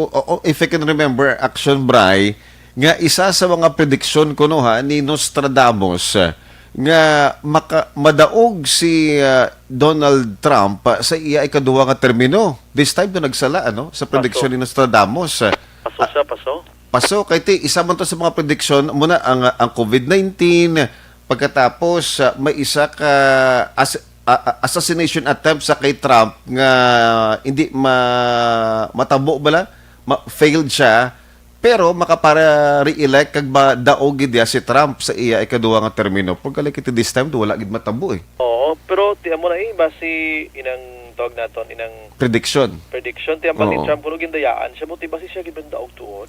o, o, if you can remember, Action Bray, nga isa sa mga prediksyon kuno, ha, ni Nostradamus, ah, nga maka-, madaog si, ah, Donald Trump, ah, sa iya ikaduha nga termino. This time, to nagsala, ano, sa prediksyon Paso. Ni Nostradamus. Ah, Paso siya, paso. Paso, kay ti, isa man to sa mga prediction, muna ang, ang covid nineteen, pagkatapos, ah, may isa ka as-, a-, a-, assassination attempt sa kay Trump nga hindi ma-, matabo bala, ma-, failed siya, pero makapara-re-elect kag madaog gid ya si Trump sa iya ikaduha nga termino. Pagkali kiti this time, wala gid matabo eh. Oo, pero ti amo na eh, basi inang tawag naton, inang Prediction. Prediction, ti ang ni Oo. Trump, kuno gindayaan siya, buti ba si siya gibang daog tuod?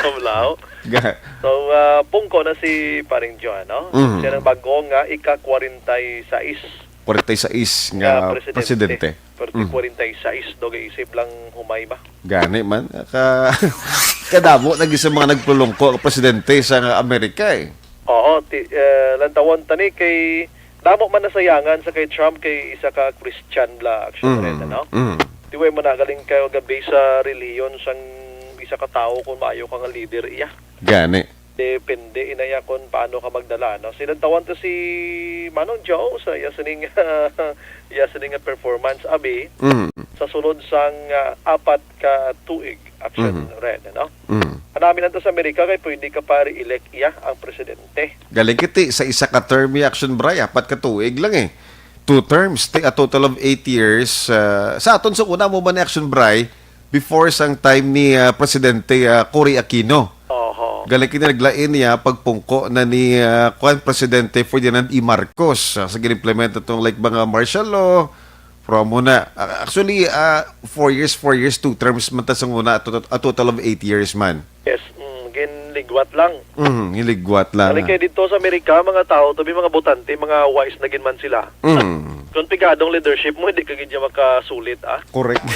Wala. Ga- So, ah, pungko na si Paring John, no? Mhm. Siya nang bago nga ika-kwarenta y seis forty-six nga nga presidente. presidente. Forty, Mhm. kwarenta y seis, do isip lang humay ba? Gani man, ka, kadamo lagi sa mga nagpulungko ang presidente sa nga Amerika eh. Oo, ti, eh, lantawon tani kay damo man nasayangan sa kay Trump kay isa ka Christian bla action Mm, rin, ano? mm. Di way man nagaling kayo gabi sa relihiyon sang isa ka tawo kung maayo ka nga leader iya. Gani. Depende inaya kung paano ka magdala, no? Silantawan to si Manong Joe sa iya sining iya sining nga performance abi Mm. sa sulod sang ah, apat ka tuig action Mhm. red, no? Mm. Ang namin nato sa Amerika kay pwede ka pa re-elect iya ang presidente. Galing kiti sa isa ka term ni Action Bray, apat ka tuig lang eh. Two terms, ti-, a total of eight years. Ah, sa aton sa una mo ba ni Action Bray, before sang time ni ah, Presidente ah, Cory Aquino. Oho. Galing kini naglain niya pagpungko na ni ah, kuan Presidente Ferdinand E. Marcos ah, sa ginimplementa tong like mga martial law, from una. Ah, actually, ah, four years, four years, two terms man ta sa una, a to-, a total of eight years man. Yes, mm, ginligwat lang. Mm, hiligwat lang. Kali kay dito sa Amerika, mga tao, tabi mga botante, mga wise na gid man sila. Mm. Kung pigadong leadership mo, hindi ka gid niya makasulit, ah. Correct.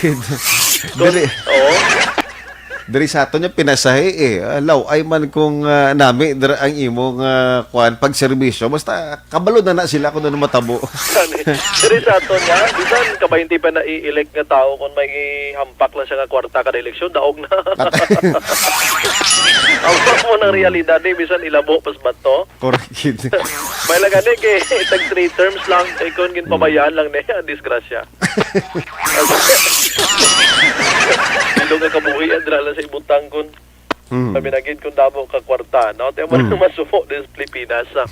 Diri, Oo. diri sa aton yung pinasahi eh. Ah, law, ay man kung ah, nami dira ang imong ah, kuan pagserbisyo. Basta kabalo na na sila kung ano matabo. Diri sa aton nga, bisan ka baynte pa na i-elect nga tao kung may ihampak lang siya nga kwarta kada eleksyon, daog na. Ang mo ng realidad eh, bisan ilabo pas bato. Correct. May lang gani kay tag three terms lang, kay kung ginpabayaan lang niya, disgrasya. Ilo nga kabuhi, adra lang sa ibutang kun Mm. Kami na gid kung damo ka kwarta, no? Ti amo Mm. na masubo din sa Pilipinas. Ah.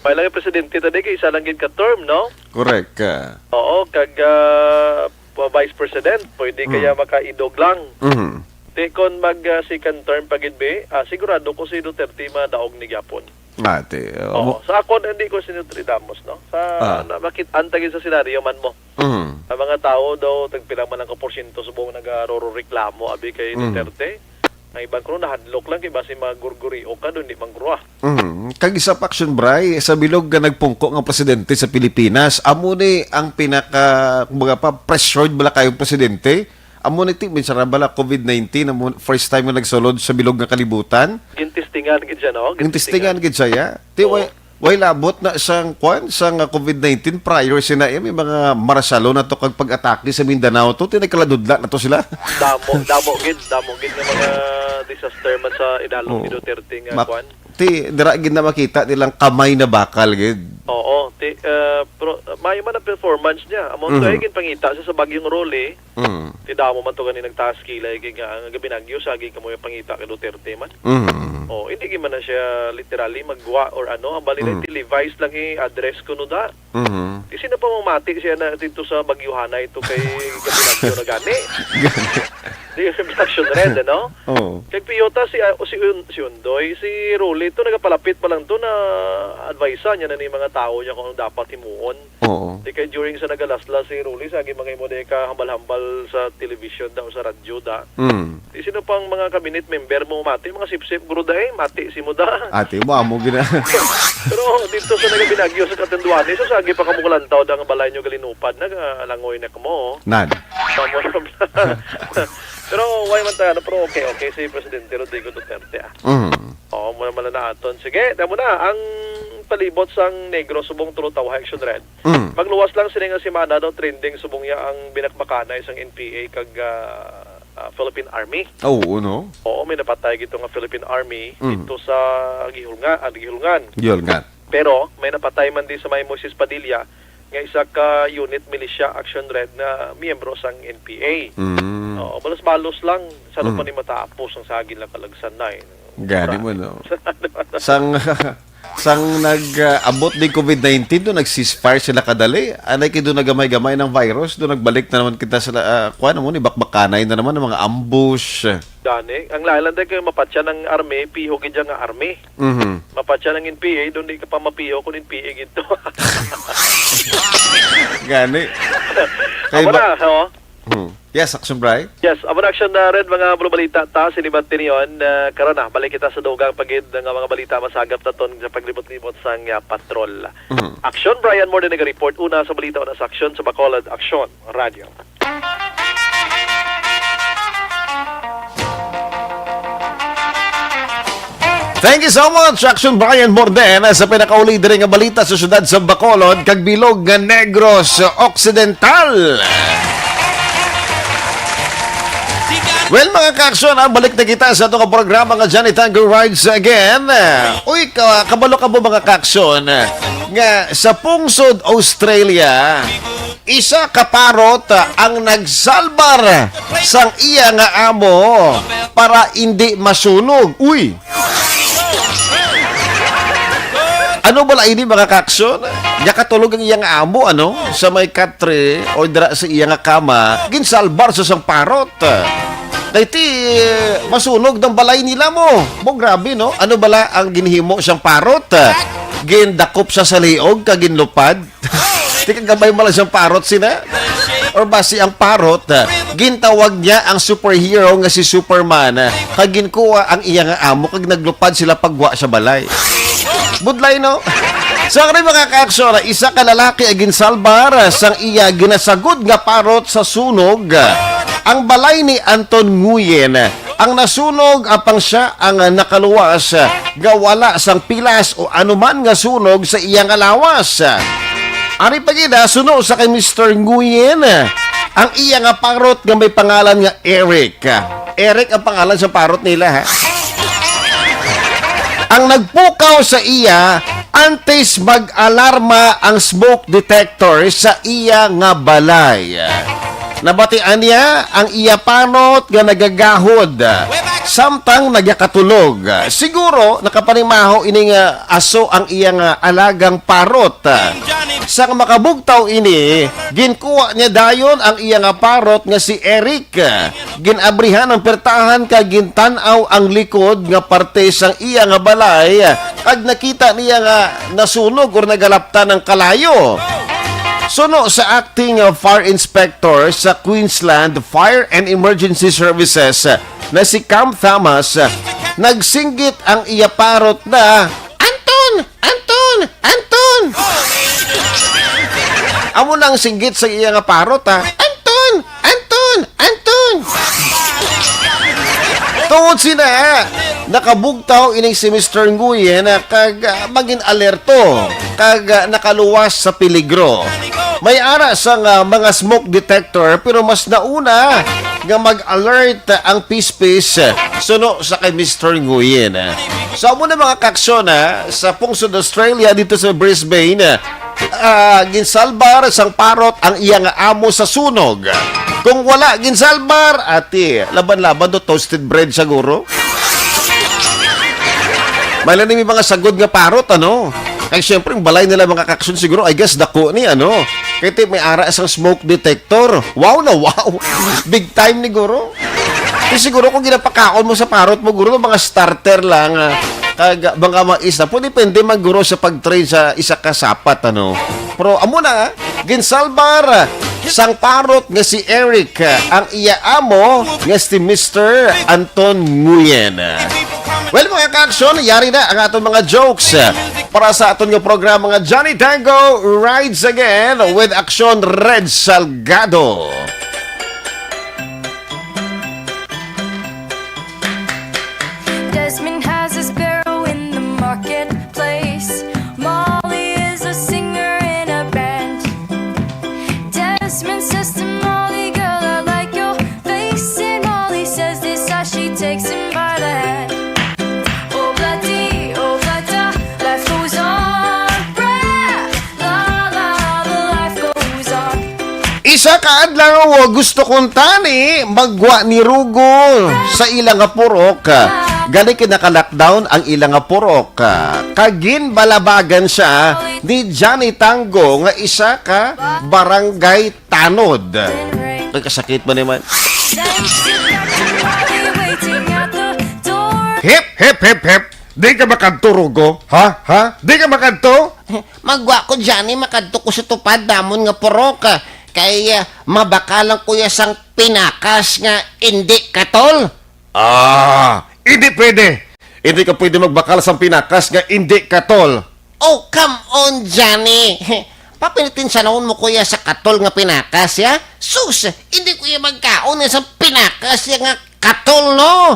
May lang yung presidente tadi kay isa lang gid ka term, no? Correct. Ah. Oo, kag ah, pa- vice president, pwede Mm. kaya makaidog lang. Mhm. Ti kon mag ah, second term pa gid be, ah, sigurado ko si Duterte madaog ni gyapon. Ate, Oo. oh, Sa ako, hindi ko si Duterte damos, no? Sa Ah. na, makit-an ta gid sa senaryo man mo. mhm. Ang mga tao daw, tagpila man lang ka porsyento subong nagareklamo abi kay Mm. Duterte. Ang iban ko nahadlok lang kay basi magurguri o ka doon, di man grua. Mhm. Kag isa pa, Action Bray, sa bilog nga nagpungko nga presidente sa Pilipinas, amo ni ang pinaka, kumbaga pa, pressured bala kayong presidente. amo ni ti, minsan ra bala covid nineteen, amo, first time nga nagsulod sa bilog nga kalibutan. Gintistingan gid siya, no? Gintistingan. Gintistingan gid siya, ya. Ti, Oo. way, way labot na sang, kwan, sang, ah, covid nineteen prior sina, eh, may mga marasalo na to kag pag-atake sa Mindanao to, ti nagkaladudla na to sila. Damo, damo gid, damo gid nga mga disaster man sa idalom ni Oo. Duterte nga, Mak-, kwan. Ti, dira gid na makita nilang kamay na bakal gid. Oo, ti, ah, pero, ah, maayo man ang performance niya. Amo Mhm. to ay ginpangita siya sa Bagyong Rolly. Mm. Ti damo man to gani nagtaas kilay kay nga ang gabinagyo sa agi kamo yung pangita kay Duterte man. Mm. Oh, hindi gid man na siya literally magwa or ano, ang bali na Mm. ti Levi's lang i-address kuno da. Mhm. Ti sino pa mamati siya na dito sa Bagyuhanay to kay gabinagyo na gani? Gani. Di yung Action Red, ano? Oo. Kay Piyota si, ah, si Un-, si Undoy, si Rolly to nagapalapit pa lang to na advise niya na ni mga tao niya kung ano dapat himuon. Oo. Di kay during sa nagalaslas si Rolly, sa agi mga imo di ka hambal-hambal sa television da o sa radyo da. Mm. Di sino pang mga cabinet member mo mati, mga sip-sip, guro da eh, mati si mo da. Ate mo, amo gina. Pero dito sa nagabinagyo sa Catanduanes, so sa agi pa kamo kalantaw da nga balay nyo galinupad, nagalangoy na kamo. Nan. Kamo na. Pero why man tayo, ano, pero okay, okay si Presidente Rodrigo Duterte, ah. Mm. Oo, muna man na aton. Sige, damo na. Ang palibot sang Negros subong True Tawhay Action Red. Mm. Magluwas lang sini nga semana daw trending subong ya ang binakbakanay sang N P A kag, ah, ah, Philippine Army. Oo, no? Oo, may napatay gito nga Philippine Army Mm. dito sa Gihulnga-, ah, Gihulngan. Gihulngan. Pero may napatay man din sa may Moises Padilla nga isa ka unit militia Action Red nga miyembro sang N P A. Mm. Oo, balos-balos lang sa Mm. pa ni matapos ang saging lang kalagsanay. Gani Sobra. mo, no? Sang, sang nag, ah, abot ni covid nineteen, do nag-ceasefire sila kadali. Anay kay do nagamay-gamay ng virus, do nagbalik na naman kita sila, ah, kuwan mo ni, bakbakanay na naman ang mga ambush. Gani, ang lain lang din kayo mapatya ng army, piho gid dyan nga army. Mhm. Mapatya ng N P A, doon di ka pa mapiho kung N P A gito. Gani. Kay Amo ba- na, oh. Hmm. Yes, Action Bry? Yes, amo na Action na rin, mga bulubalita ta, sinibati niyon, ah, karon na, balik kita sa dugang pagid nga mga balita masagap naton sa paglibot-libot sang, ah, patrol. Mhm. Action, Brian Morden nag-report. Una sa balita, una sa aksyon sa Bacolod Action Radio. Thank you so much, Action Brian Morden, sa pinakauli diri nga balita sa siyudad sa Bacolod kag bilog nga Negros Occidental. Well, mga ka-aksyon, ah, balik na kita sa atong programa nga Johnny Tango Rides Again. Uy, ka-, kabalo ka mo, mga ka-aksyon, nga sa pungsod Australia, isa ka parot, ah, ang nagsalbar sang iya nga amo para indi masunog. Uy! Ano bala ini, mga ka-aksyon? Yakatulog ang iya nga amo, ano? Sa may katre o dira sa iya nga kama, ginsalbar sa sang parot. Kay ti, masunog ang balay nila mo. Mo, grabe, no? Ano bala ang ginhimo sang parot? Gindakop sa saliog kag ginlupad? Di ka gamay man lang siyang parot sina? Or basi ang parot, ah, gintawag niya ang superhero nga si Superman, ah, kag ginkuha ang iya nga amo kag naglupad sila pagwa sa balay. Budlay, no? Sa kani mga kaaksyon, ah, isa ka lalaki ang ginsalbar, ah, sang iya ginasagod nga parot sa sunog, ah, ang balay ni Anton Nguyen, ah, ang nasunog, apang sia ang nakaluwas nga wala sang pilas o anuman nga sunog sa iya nga lawas. Ari pa gid, ah, suno sa kay Mister Nguyen, ang iya nga parot nga may pangalan nga Eric. Eric ang pangalan sa parot nila, ha? Ang nagpukaw sa iya antes mag-alarma ang smoke detector sa iya nga balay. Nabatian niya ang iya parot nga nagagahod, samtang nagakatulog. Siguro nakapanimaho ini nga aso ang iya nga alagang parot. Sang makabugtaw ini, ginkuha niya dayon ang iya nga parot nga si Eric. Ginabrihan ang pertahan kag gintan-aw ang likod nga parte sang iya nga balay, kag nakita niya nga nasunog or nagalaptan ang kalayo. Suno sa acting fire inspector sa Queensland Fire and Emergency Services na si Cam Thomas, nagsinggit ang iya parot na, "Anton! Anton! Anton!" Amo na ang singgit sa iya nga parot, ha. "Anton! Anton! Anton!" Tungod sina, nakabugtaw ining si Mister Nguyen, ah, kag, ah, magin alerto, kag, ah, nakaluwas sa peligro. May ara sang, ah, mga smoke detector, pero mas nauna nga mag-alert ang pispis, ah, suno sa kay Mister Nguyen. So, amo na, mga kaaksyon, ah, sa pungsod Australia dito sa Brisbane, ah, ginsalbar sang parot ang iya nga amo sa sunog. Kung wala ginsalbar, ati, laban-laban to, toasted bread siguro. May lang ni mga sagod nga parot, ano? Kay siyempre, ang balay nila, mga kaaksyon, siguro, I guess, dako ni, ano? Kay ti, may ara sang smoke detector. Wow na wow. Big time ni guro. Ti siguro kung ginapakaon mo sa parot mo, guro, mga starter lang, ah, kag mga mais na. Pwede, depende man, guro, sa pag-train sa isa ka sapat, ano. Pero amo na, ginsalbar sang parot nga si Eric, ah, ang iya amo nga si Mister Anton Nguyen. Well, mga kaaksyon, yari na ang aton mga jokes para sa aton nga programa nga Johnny Tango Rides Again with Aksyon Red Salgado. Desmond has a sparrow in the marketplace. Molly is a singer in a band. Desmond says to Molly, "Girl, I like your face." And Molly says this as she takes him by the hand. Oh, bloody, oh, bloody, life goes on. Brah! La, la, the life goes on. Isa ka adlaw, gusto kuntani magwa ni Rugo sa ila nga purok. Gani kay naka-lockdown ang ila nga purok. Kag ginbalabagan siya ni Johnny Tango nga isa ka barangay tanod. Ay, kasakit man naman. Hip, hip, hip, hip. Di ka makadto, Rugo? Ha? Ha? Di ka makadto? Magwa ko, Johnny, makadto ko sa tupad namon nga purok, ah, kay, ah, mabakalan ko ya sang pinakas nga indi katol. Ah, hindi pwede. Hindi ka pwede magbakal sang pinakas nga indi katol. Oh, come on, Johnny. Papilitin sanahon mo ko ya sa katol nga pinakas, ya? Sus, hindi ko ya magkaon ya sa pinakas ya nga katol, no?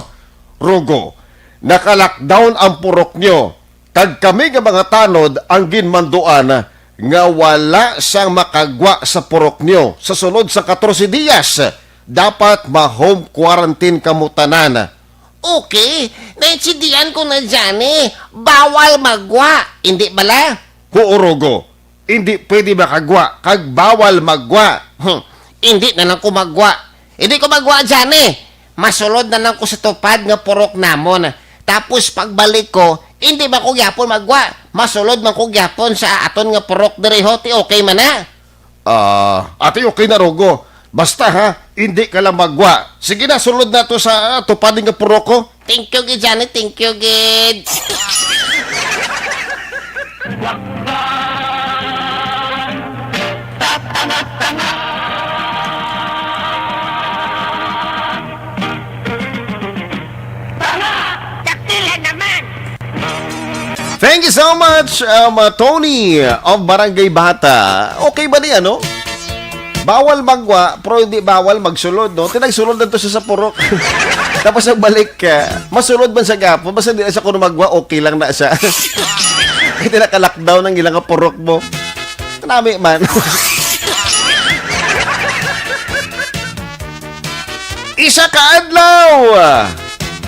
Rugo, naka-lockdown ang purok nyo. Kag kami nga mga tanod ang ginmanduan nga wala sang makagwa sa purok nyo sa sulod sa katorse diyas. Dapat ma-home quarantine kamo tanan. Okay, naintindihan ko na, Johnny. Bawal magwa, hindi bala? Huo, Rugo. Hindi pwede makagwa, kag bawal magwa. Hmm, hindi na lang ko magwa. Hindi ko magwa, Johnny. Masulod na lang ko sa tupad nga purok namon. Tapos pagbalik ko, hindi man ko gyapon magwa. Masulod man ko gyapon sa aton nga purok diri, ho. Ti okay man na? Ah, ati, okay na, Rugo. Basta, ha, hindi ka lang magwa. Sige na, sulod na to sa, ah, tupad nga purok ko. Thank you, gid, Johnny. Thank you, gid. Tanga! Dakila naman! Thank you so much, um, uh, Tony of Barangay Bata. Okay ba ni, ano? Bawal magwa, pero hindi bawal magsulod, no? Tinagsulod na to siya sa purok. Tapos ang balik, uh, masulod man sa gapon, basta di na siya kuno magwa, okay lang na siya. Hindi naka-lockdown ang ilang purok mo. Nami man. Isa ka adlaw,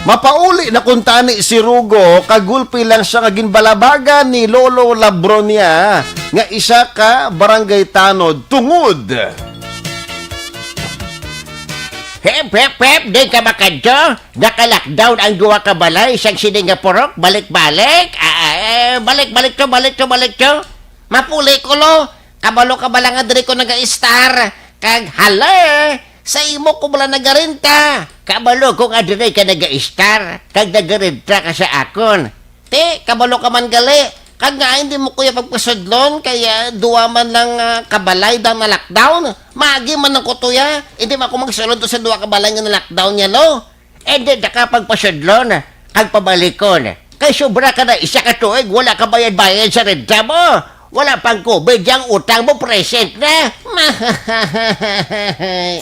mapauli na kuntani si Rugo, kagulpi lang siya nga ginbalabagan ni Lolo Labronia nga isa ka barangay tanod tungod. Hep, hep, hep, di ka makadto. Naka-lockdown ang duha ka balay sa sini nga purok. Balik-balik. Ah, ah, eh, balik, balik to, balik to, balik to. Mapuli ko, lo. Kabalo ka bala nga diri ko nag-istar? Kag hala, sa imo ko bala nagarenta? Kabalo ko nga diri ka nag-istar, kag nagarenta ka sa akon. Ti, kabalo ka man gali. Kag nga hindi mo kuya pagpasudlon, kaya duwa man lang, ah, kabalay dang na-lockdown. Maagi man ang kutuya. Hindi man ako magsulod to sa duwa kabalay nga na-lockdown niya, lo. Eh, di na ka pagpasudlon, kag pabalikon. Kay sobra ka na isa ka tuig, wala ka bayad-bayad sa renta mo. Wala pang COVID, yang utang mo present na. Mahay.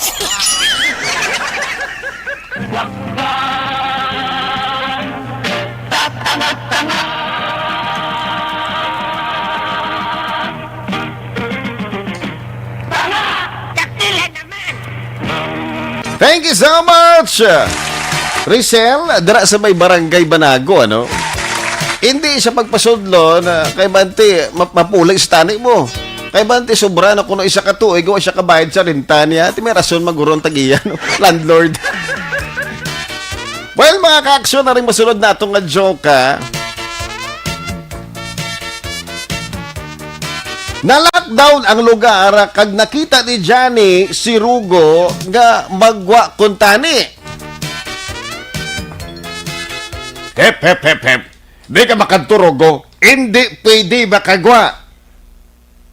Thank you so much! Ricel, dira sa may Barangay Banago, ano? Hindi siya pagpasudlo na kay Bante, ma- mapuli sa tani mo. Kay Bante, sobra na kuno isa ka tuig, wa siya kabayad sa renta niya. Ati may rason, magurong tagiya, no? Landlord. Well, mga ka-aksyon, na rin masunod nato nga joke, ha? Na-lockdown ang lugar kag nakita ni Johnny si Rugo nga magwa kuntani. Hep, hep, hep, hep. Di ka makadto, Rugo. Hindi pwede makagwa.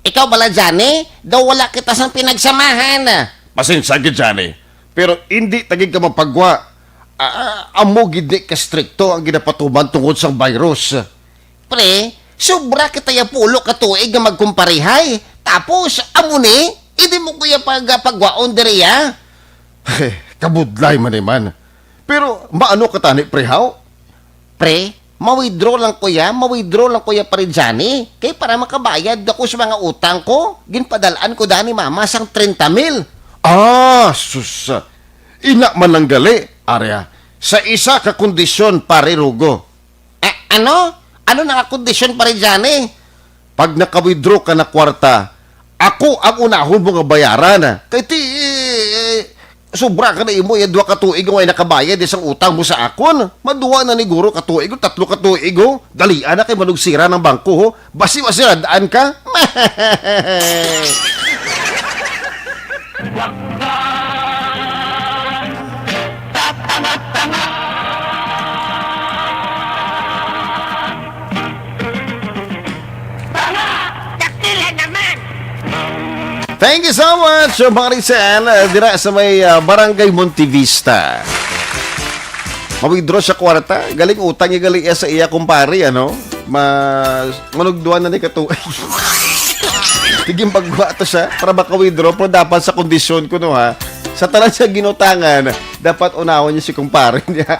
Ikaw bala, Johnny? Daw wala kita sang pinagsamahan. Pasensya gid, Johnny. Pero hindi ta gid ka mapagwa. Ah, amo gid ni ka strikto ang ginapatuman tungod sang virus. Pre, sobra kita ya pulo ka tuig nga magkumparihay. Tapos, amo ni, hindi mo ko ya pag-, pagwaon diri, ah. Kabudlay man ni man. Pero maano ka tani, pre, haw? Pre, ma-withdraw lang ko ya, ma-withdraw lang ko ya, Pare Johnny. Kay para makabayad ako sa mga utang ko, ginpadalaan ko dani mama sang treinta mil. Ah, sus. Ina man lang gali, Arya. Sa isa ka kondisyon, Pare Rugo. A-, ano? Ano na nga kondisyon, Pare Johnny? Pag naka-withdraw ka na kwarta, ako ang unahon mo nga bayaran. Kay ti, eh, sobra ka na imo, eh, duha ka tuig nga way nakabayad isang utang mo sa akon. Maduha na ni guro ka tuig, tatlo ka tuig, oh. Dalian na kay manugsira ng bangko, ho. Basi masirad-an ka. Tanga! Dakila naman! Thank you so much, Maricel, uh, dira sa may, uh, Barangay Montevista. Ma-withdraw sa kwarta. Galing utang niya, galing iya sa iya kumpare, ano? Ma-, manugduan na ni katuig. Tiging pagwa to siya para maka-withdraw, pero dapat sa kondisyon ko, no, ha? Sa tanan siya ginutangan, dapat unahon niya si kumpare niya.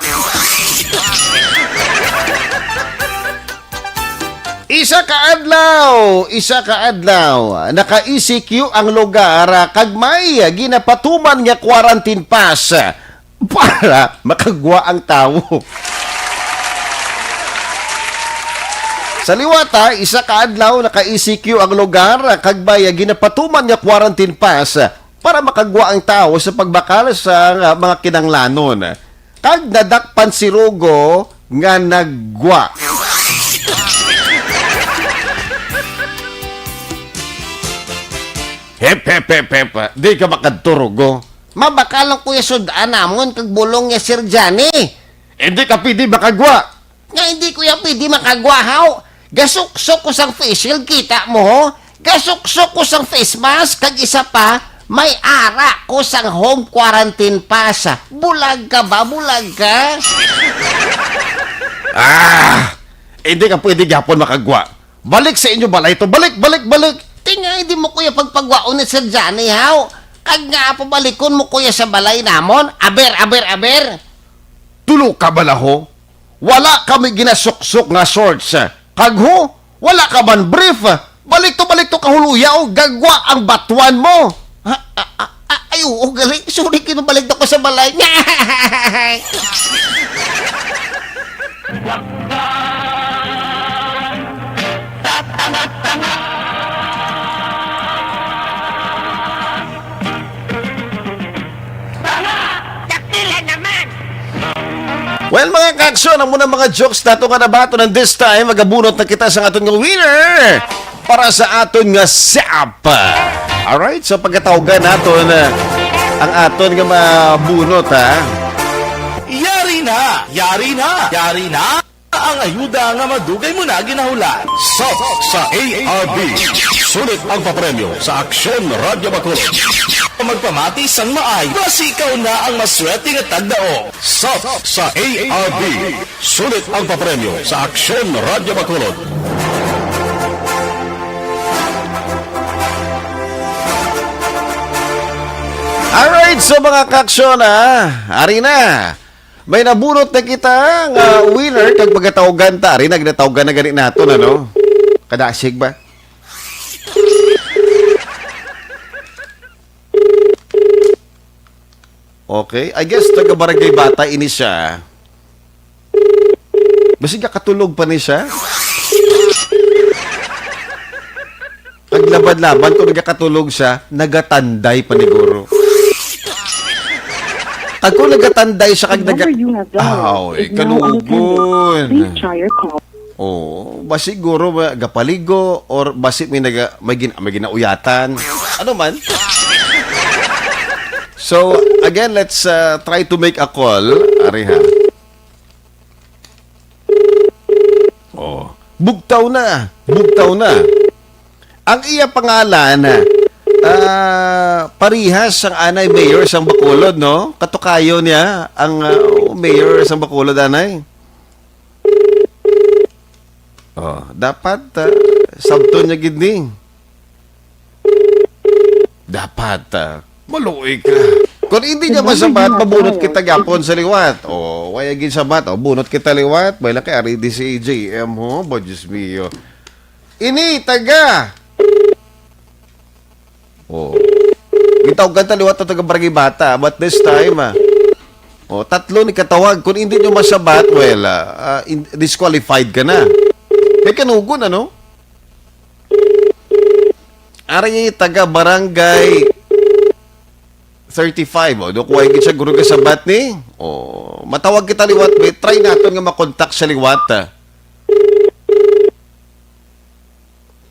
Isa ka adlaw, isa ka adlaw, naka-E C Q ang lugar, ah, kag may ginapatuman nga quarantine pass para makagwa ang tawo. Sa liwat, ah, isa ka adlaw, naka-E C Q ang lugar, kag may ginapatuman nga quarantine pass para makagwa ang tawo sa pagbakal sa, ah, mga kinanglanon. Kag nadakpan si Rugo nga naggwa. Hep, hep, hep, hep. Di ka makadto, Rugo. Mabakal lang ko ya sud-an namon kag bulong niya, Sir Johnny. Hindi ka pwede makagwa. Nga hindi ko ya pwede makagwa, haw. Gasuksok ko sang face shield, kita mo, ho? Gasuksok ko sang face mask, kag isa pa, may ara ko sang home quarantine pass. Bulag ka ba? Bulag ka? Ah! Hindi ka pwede gyapon makagwa. Balik sa inyo balay to. Balik, balik, balik! Ti nga, hindi mo ko ya pagpagwaon ni Sir Johnny, haw? Kag nga, pabalikon mo ko ya sa balay namon. Aber, aber, aber! Tulo ka bala, ho? Wala kami ginasuksok nga shorts. Kag ho, wala ka man brief. Balik to, balik to, kahuluya, o gagwa ang batuan mo. Ha? A-, a-, a-, ay, oo, gali. Sorry, kinubalik na ko sa balay. Tanga! Dakila naman! Well, mga kaaksyon, amo na mga jokes nato nga nabaton, and this time, magabunot na kita sa aton nga winner para sa aton nga sap. Alright, so pagkatawgan naton, uh, ang aton nga mabunot, ha? Yari na! Yari na! Yari na! Ang ayuda nga madugay mo na ginahulat. Sap sa A R B. Sulit ang papremyo sa Aksyon Radyo Bacolod. Magpamati sang maay, basi ikaw na ang maswerte nga tagdaog. Sap sa A R B. Sulit ang papremyo sa Aksyon Radyo Bacolod. Alright, so mga kaaksyon, ha, ari na. May nabunot na kita nga winner kag pagkatawgan ta. Ari na, ginatawgan na gani nato na, no? Kadasig ba? Okay? I guess taga Barangay Bata ini siya. Basig nakatulog pa ni siya. Kag laban-laban kung nagakatulog siya, nagatanday pa ni guro. Kag kung nagatanday siya, kag The number naga-, you have dialed Ah, oy, is now unattended. Kalugon. Please try your call. Oh, basi guro ba gapaligo or basi may naga-, may gin-, may ginauyatan. Ano man? So, again, let's, uh, try to make a call. Ari ha. Oh, bugtaw na, bugtaw na. Ang iya pangalan, ah, parihas sang anay mayor sang Bacolod, no? Katukayo niya ang, ah, mayor sang Bacolod, anay. Oh, dapat, ah, sabton niya gid ni. Dapat, ah, maluoy ka. Kung hindi niya masabat, mabunot kita gapon sa liwat. Oh, waya gid sabat. Oh, bunot kita liwat. May lang kay ari di si J M, ho. Ba, Diyos mio. Ini, taga. Oh. Gitawgan ta liwat ang taga Barangay Bata, but this time, ah, oh, tatlo ni katawag. Kung hindi nyo masabat, well, ah, ah, in-, disqualified ka na. Kay kanugon, ano? Ari, taga Barangay thirty-five, oh, do kuway gid siya guro kasabat ni. Oh, matawag kita liwat, be. Try naton nga makontak siya liwat, ah.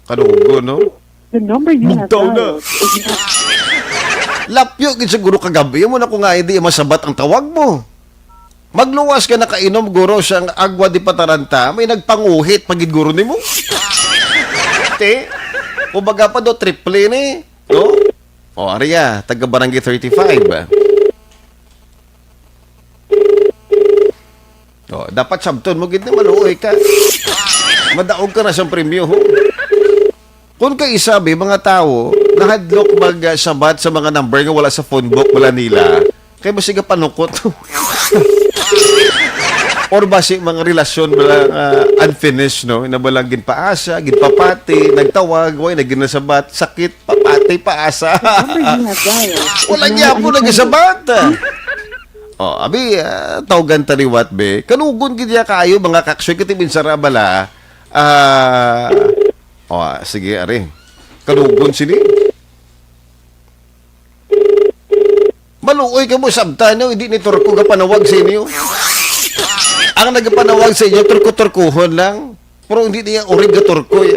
Kanugo, no? The number you have Bugtaw na. dialed is not Lapyo gid siguro kagabi mo na ko nga hindi masabat ang tawag mo. Magluwas ka nakainom, guro, sang agwa di pataranta, may nagpanguhit pa gid guro nimo. Te, kumbaga pa do, triple ni, no? O, ari ya, taga Barangay thirty-five. O, dapat sabton mo gid ni maluoy ka. Madaog ka na sa premyo, ho. Kung kaisabi, mga tawo nahadlok mag, ah, sabat sa mga number nga wala sa phone book, wala nila, kay basi ka panukot. Or basi mga relasyon bala, ah, unfinished, no? Na balang ginpaasa, ginpapati, nagtawag, way na ginasabat, sakit, papati, paasa. Number you have dialed is Wala now niya po unattended. nagasabat. Oh, abi, ah, tawgan ta liwat, be. Kanugon gid niya kaayo, mga kaksoy, kati binsara bala. Ah, oh, ah, sige, ari. Kanugon sini. Maluoy ka mo, sabta, no? Hindi ni Turko gapanawag sa inyo. Ang nagapanawag sa inyo, turko-turkuhon lang. Pero hindi niya urig ga Turko, eh.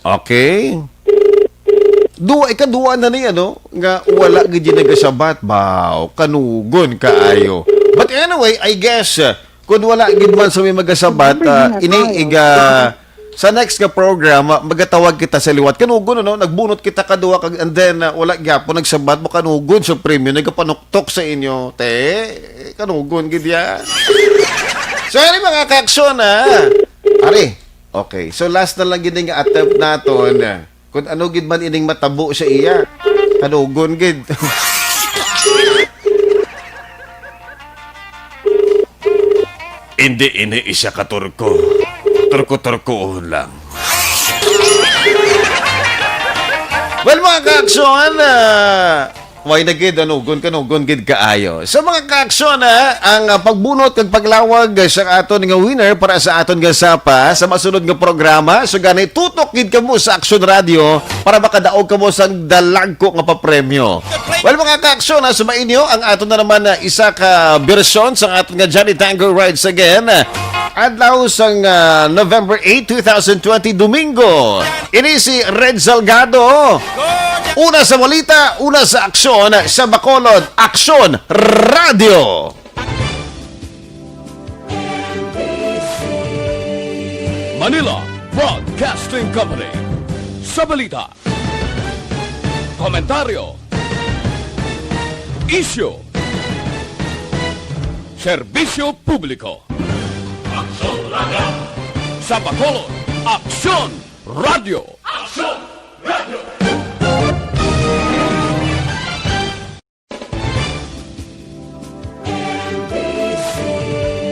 Okay. Duwa, ikaduwa na ni, ano, nga wala gid yung nagasabat. Baw, kanugon kaayo. But anyway, I guess, uh, kung wala gid man sa may magasabat, Number you uh, have ini dialed iga, is sa next nga program, uh, magatawag kita sa liwat. Kanugon, ano, nagbunot kita kaduwa, kag, and then, uh, wala gyapon nagsabat, mo kanugon sa premyo, nagapanuktok sa inyo, te, kanugon gid ya. So, ano, mga kaaksyon, ha? Ari, okay. So, last na lang gid nga attempt naton. Kung ano gid man ining matabo sa iya, kanugon gid. Hindi ini isa ka turko. Turko-turkoon lang. Well, mga kaaksyon, ah, Way na gid, anugon, kanugon gid kaayo. So, mga kaaksyon, ha, ang, ah, pagbunot kag paglawag sa aton nga winner para sa aton nga sapa sa masunod nga programa. So, gani, tutok gid kamo sa Aksyon Radio para makadaog kamo sang dalagko nga papremyo. Well, mga kaaksyon, ha, sa mainyo, ang aton na naman na isa ka bersyon sa aton nga Johnny Tango Rides Again. Adlaw sang, ah, November eight, two thousand twenty, Domingo. Ini si Red Salgado. Una sa balita, una sa aksyon sa Bacolod, Aksyon Radio. Manila Broadcasting Company. Sa balita, komentaryo, isyu, serbisyo publiko. Aksyon Radio. Sa Bacolod, Aksyon Radio. Aksyon!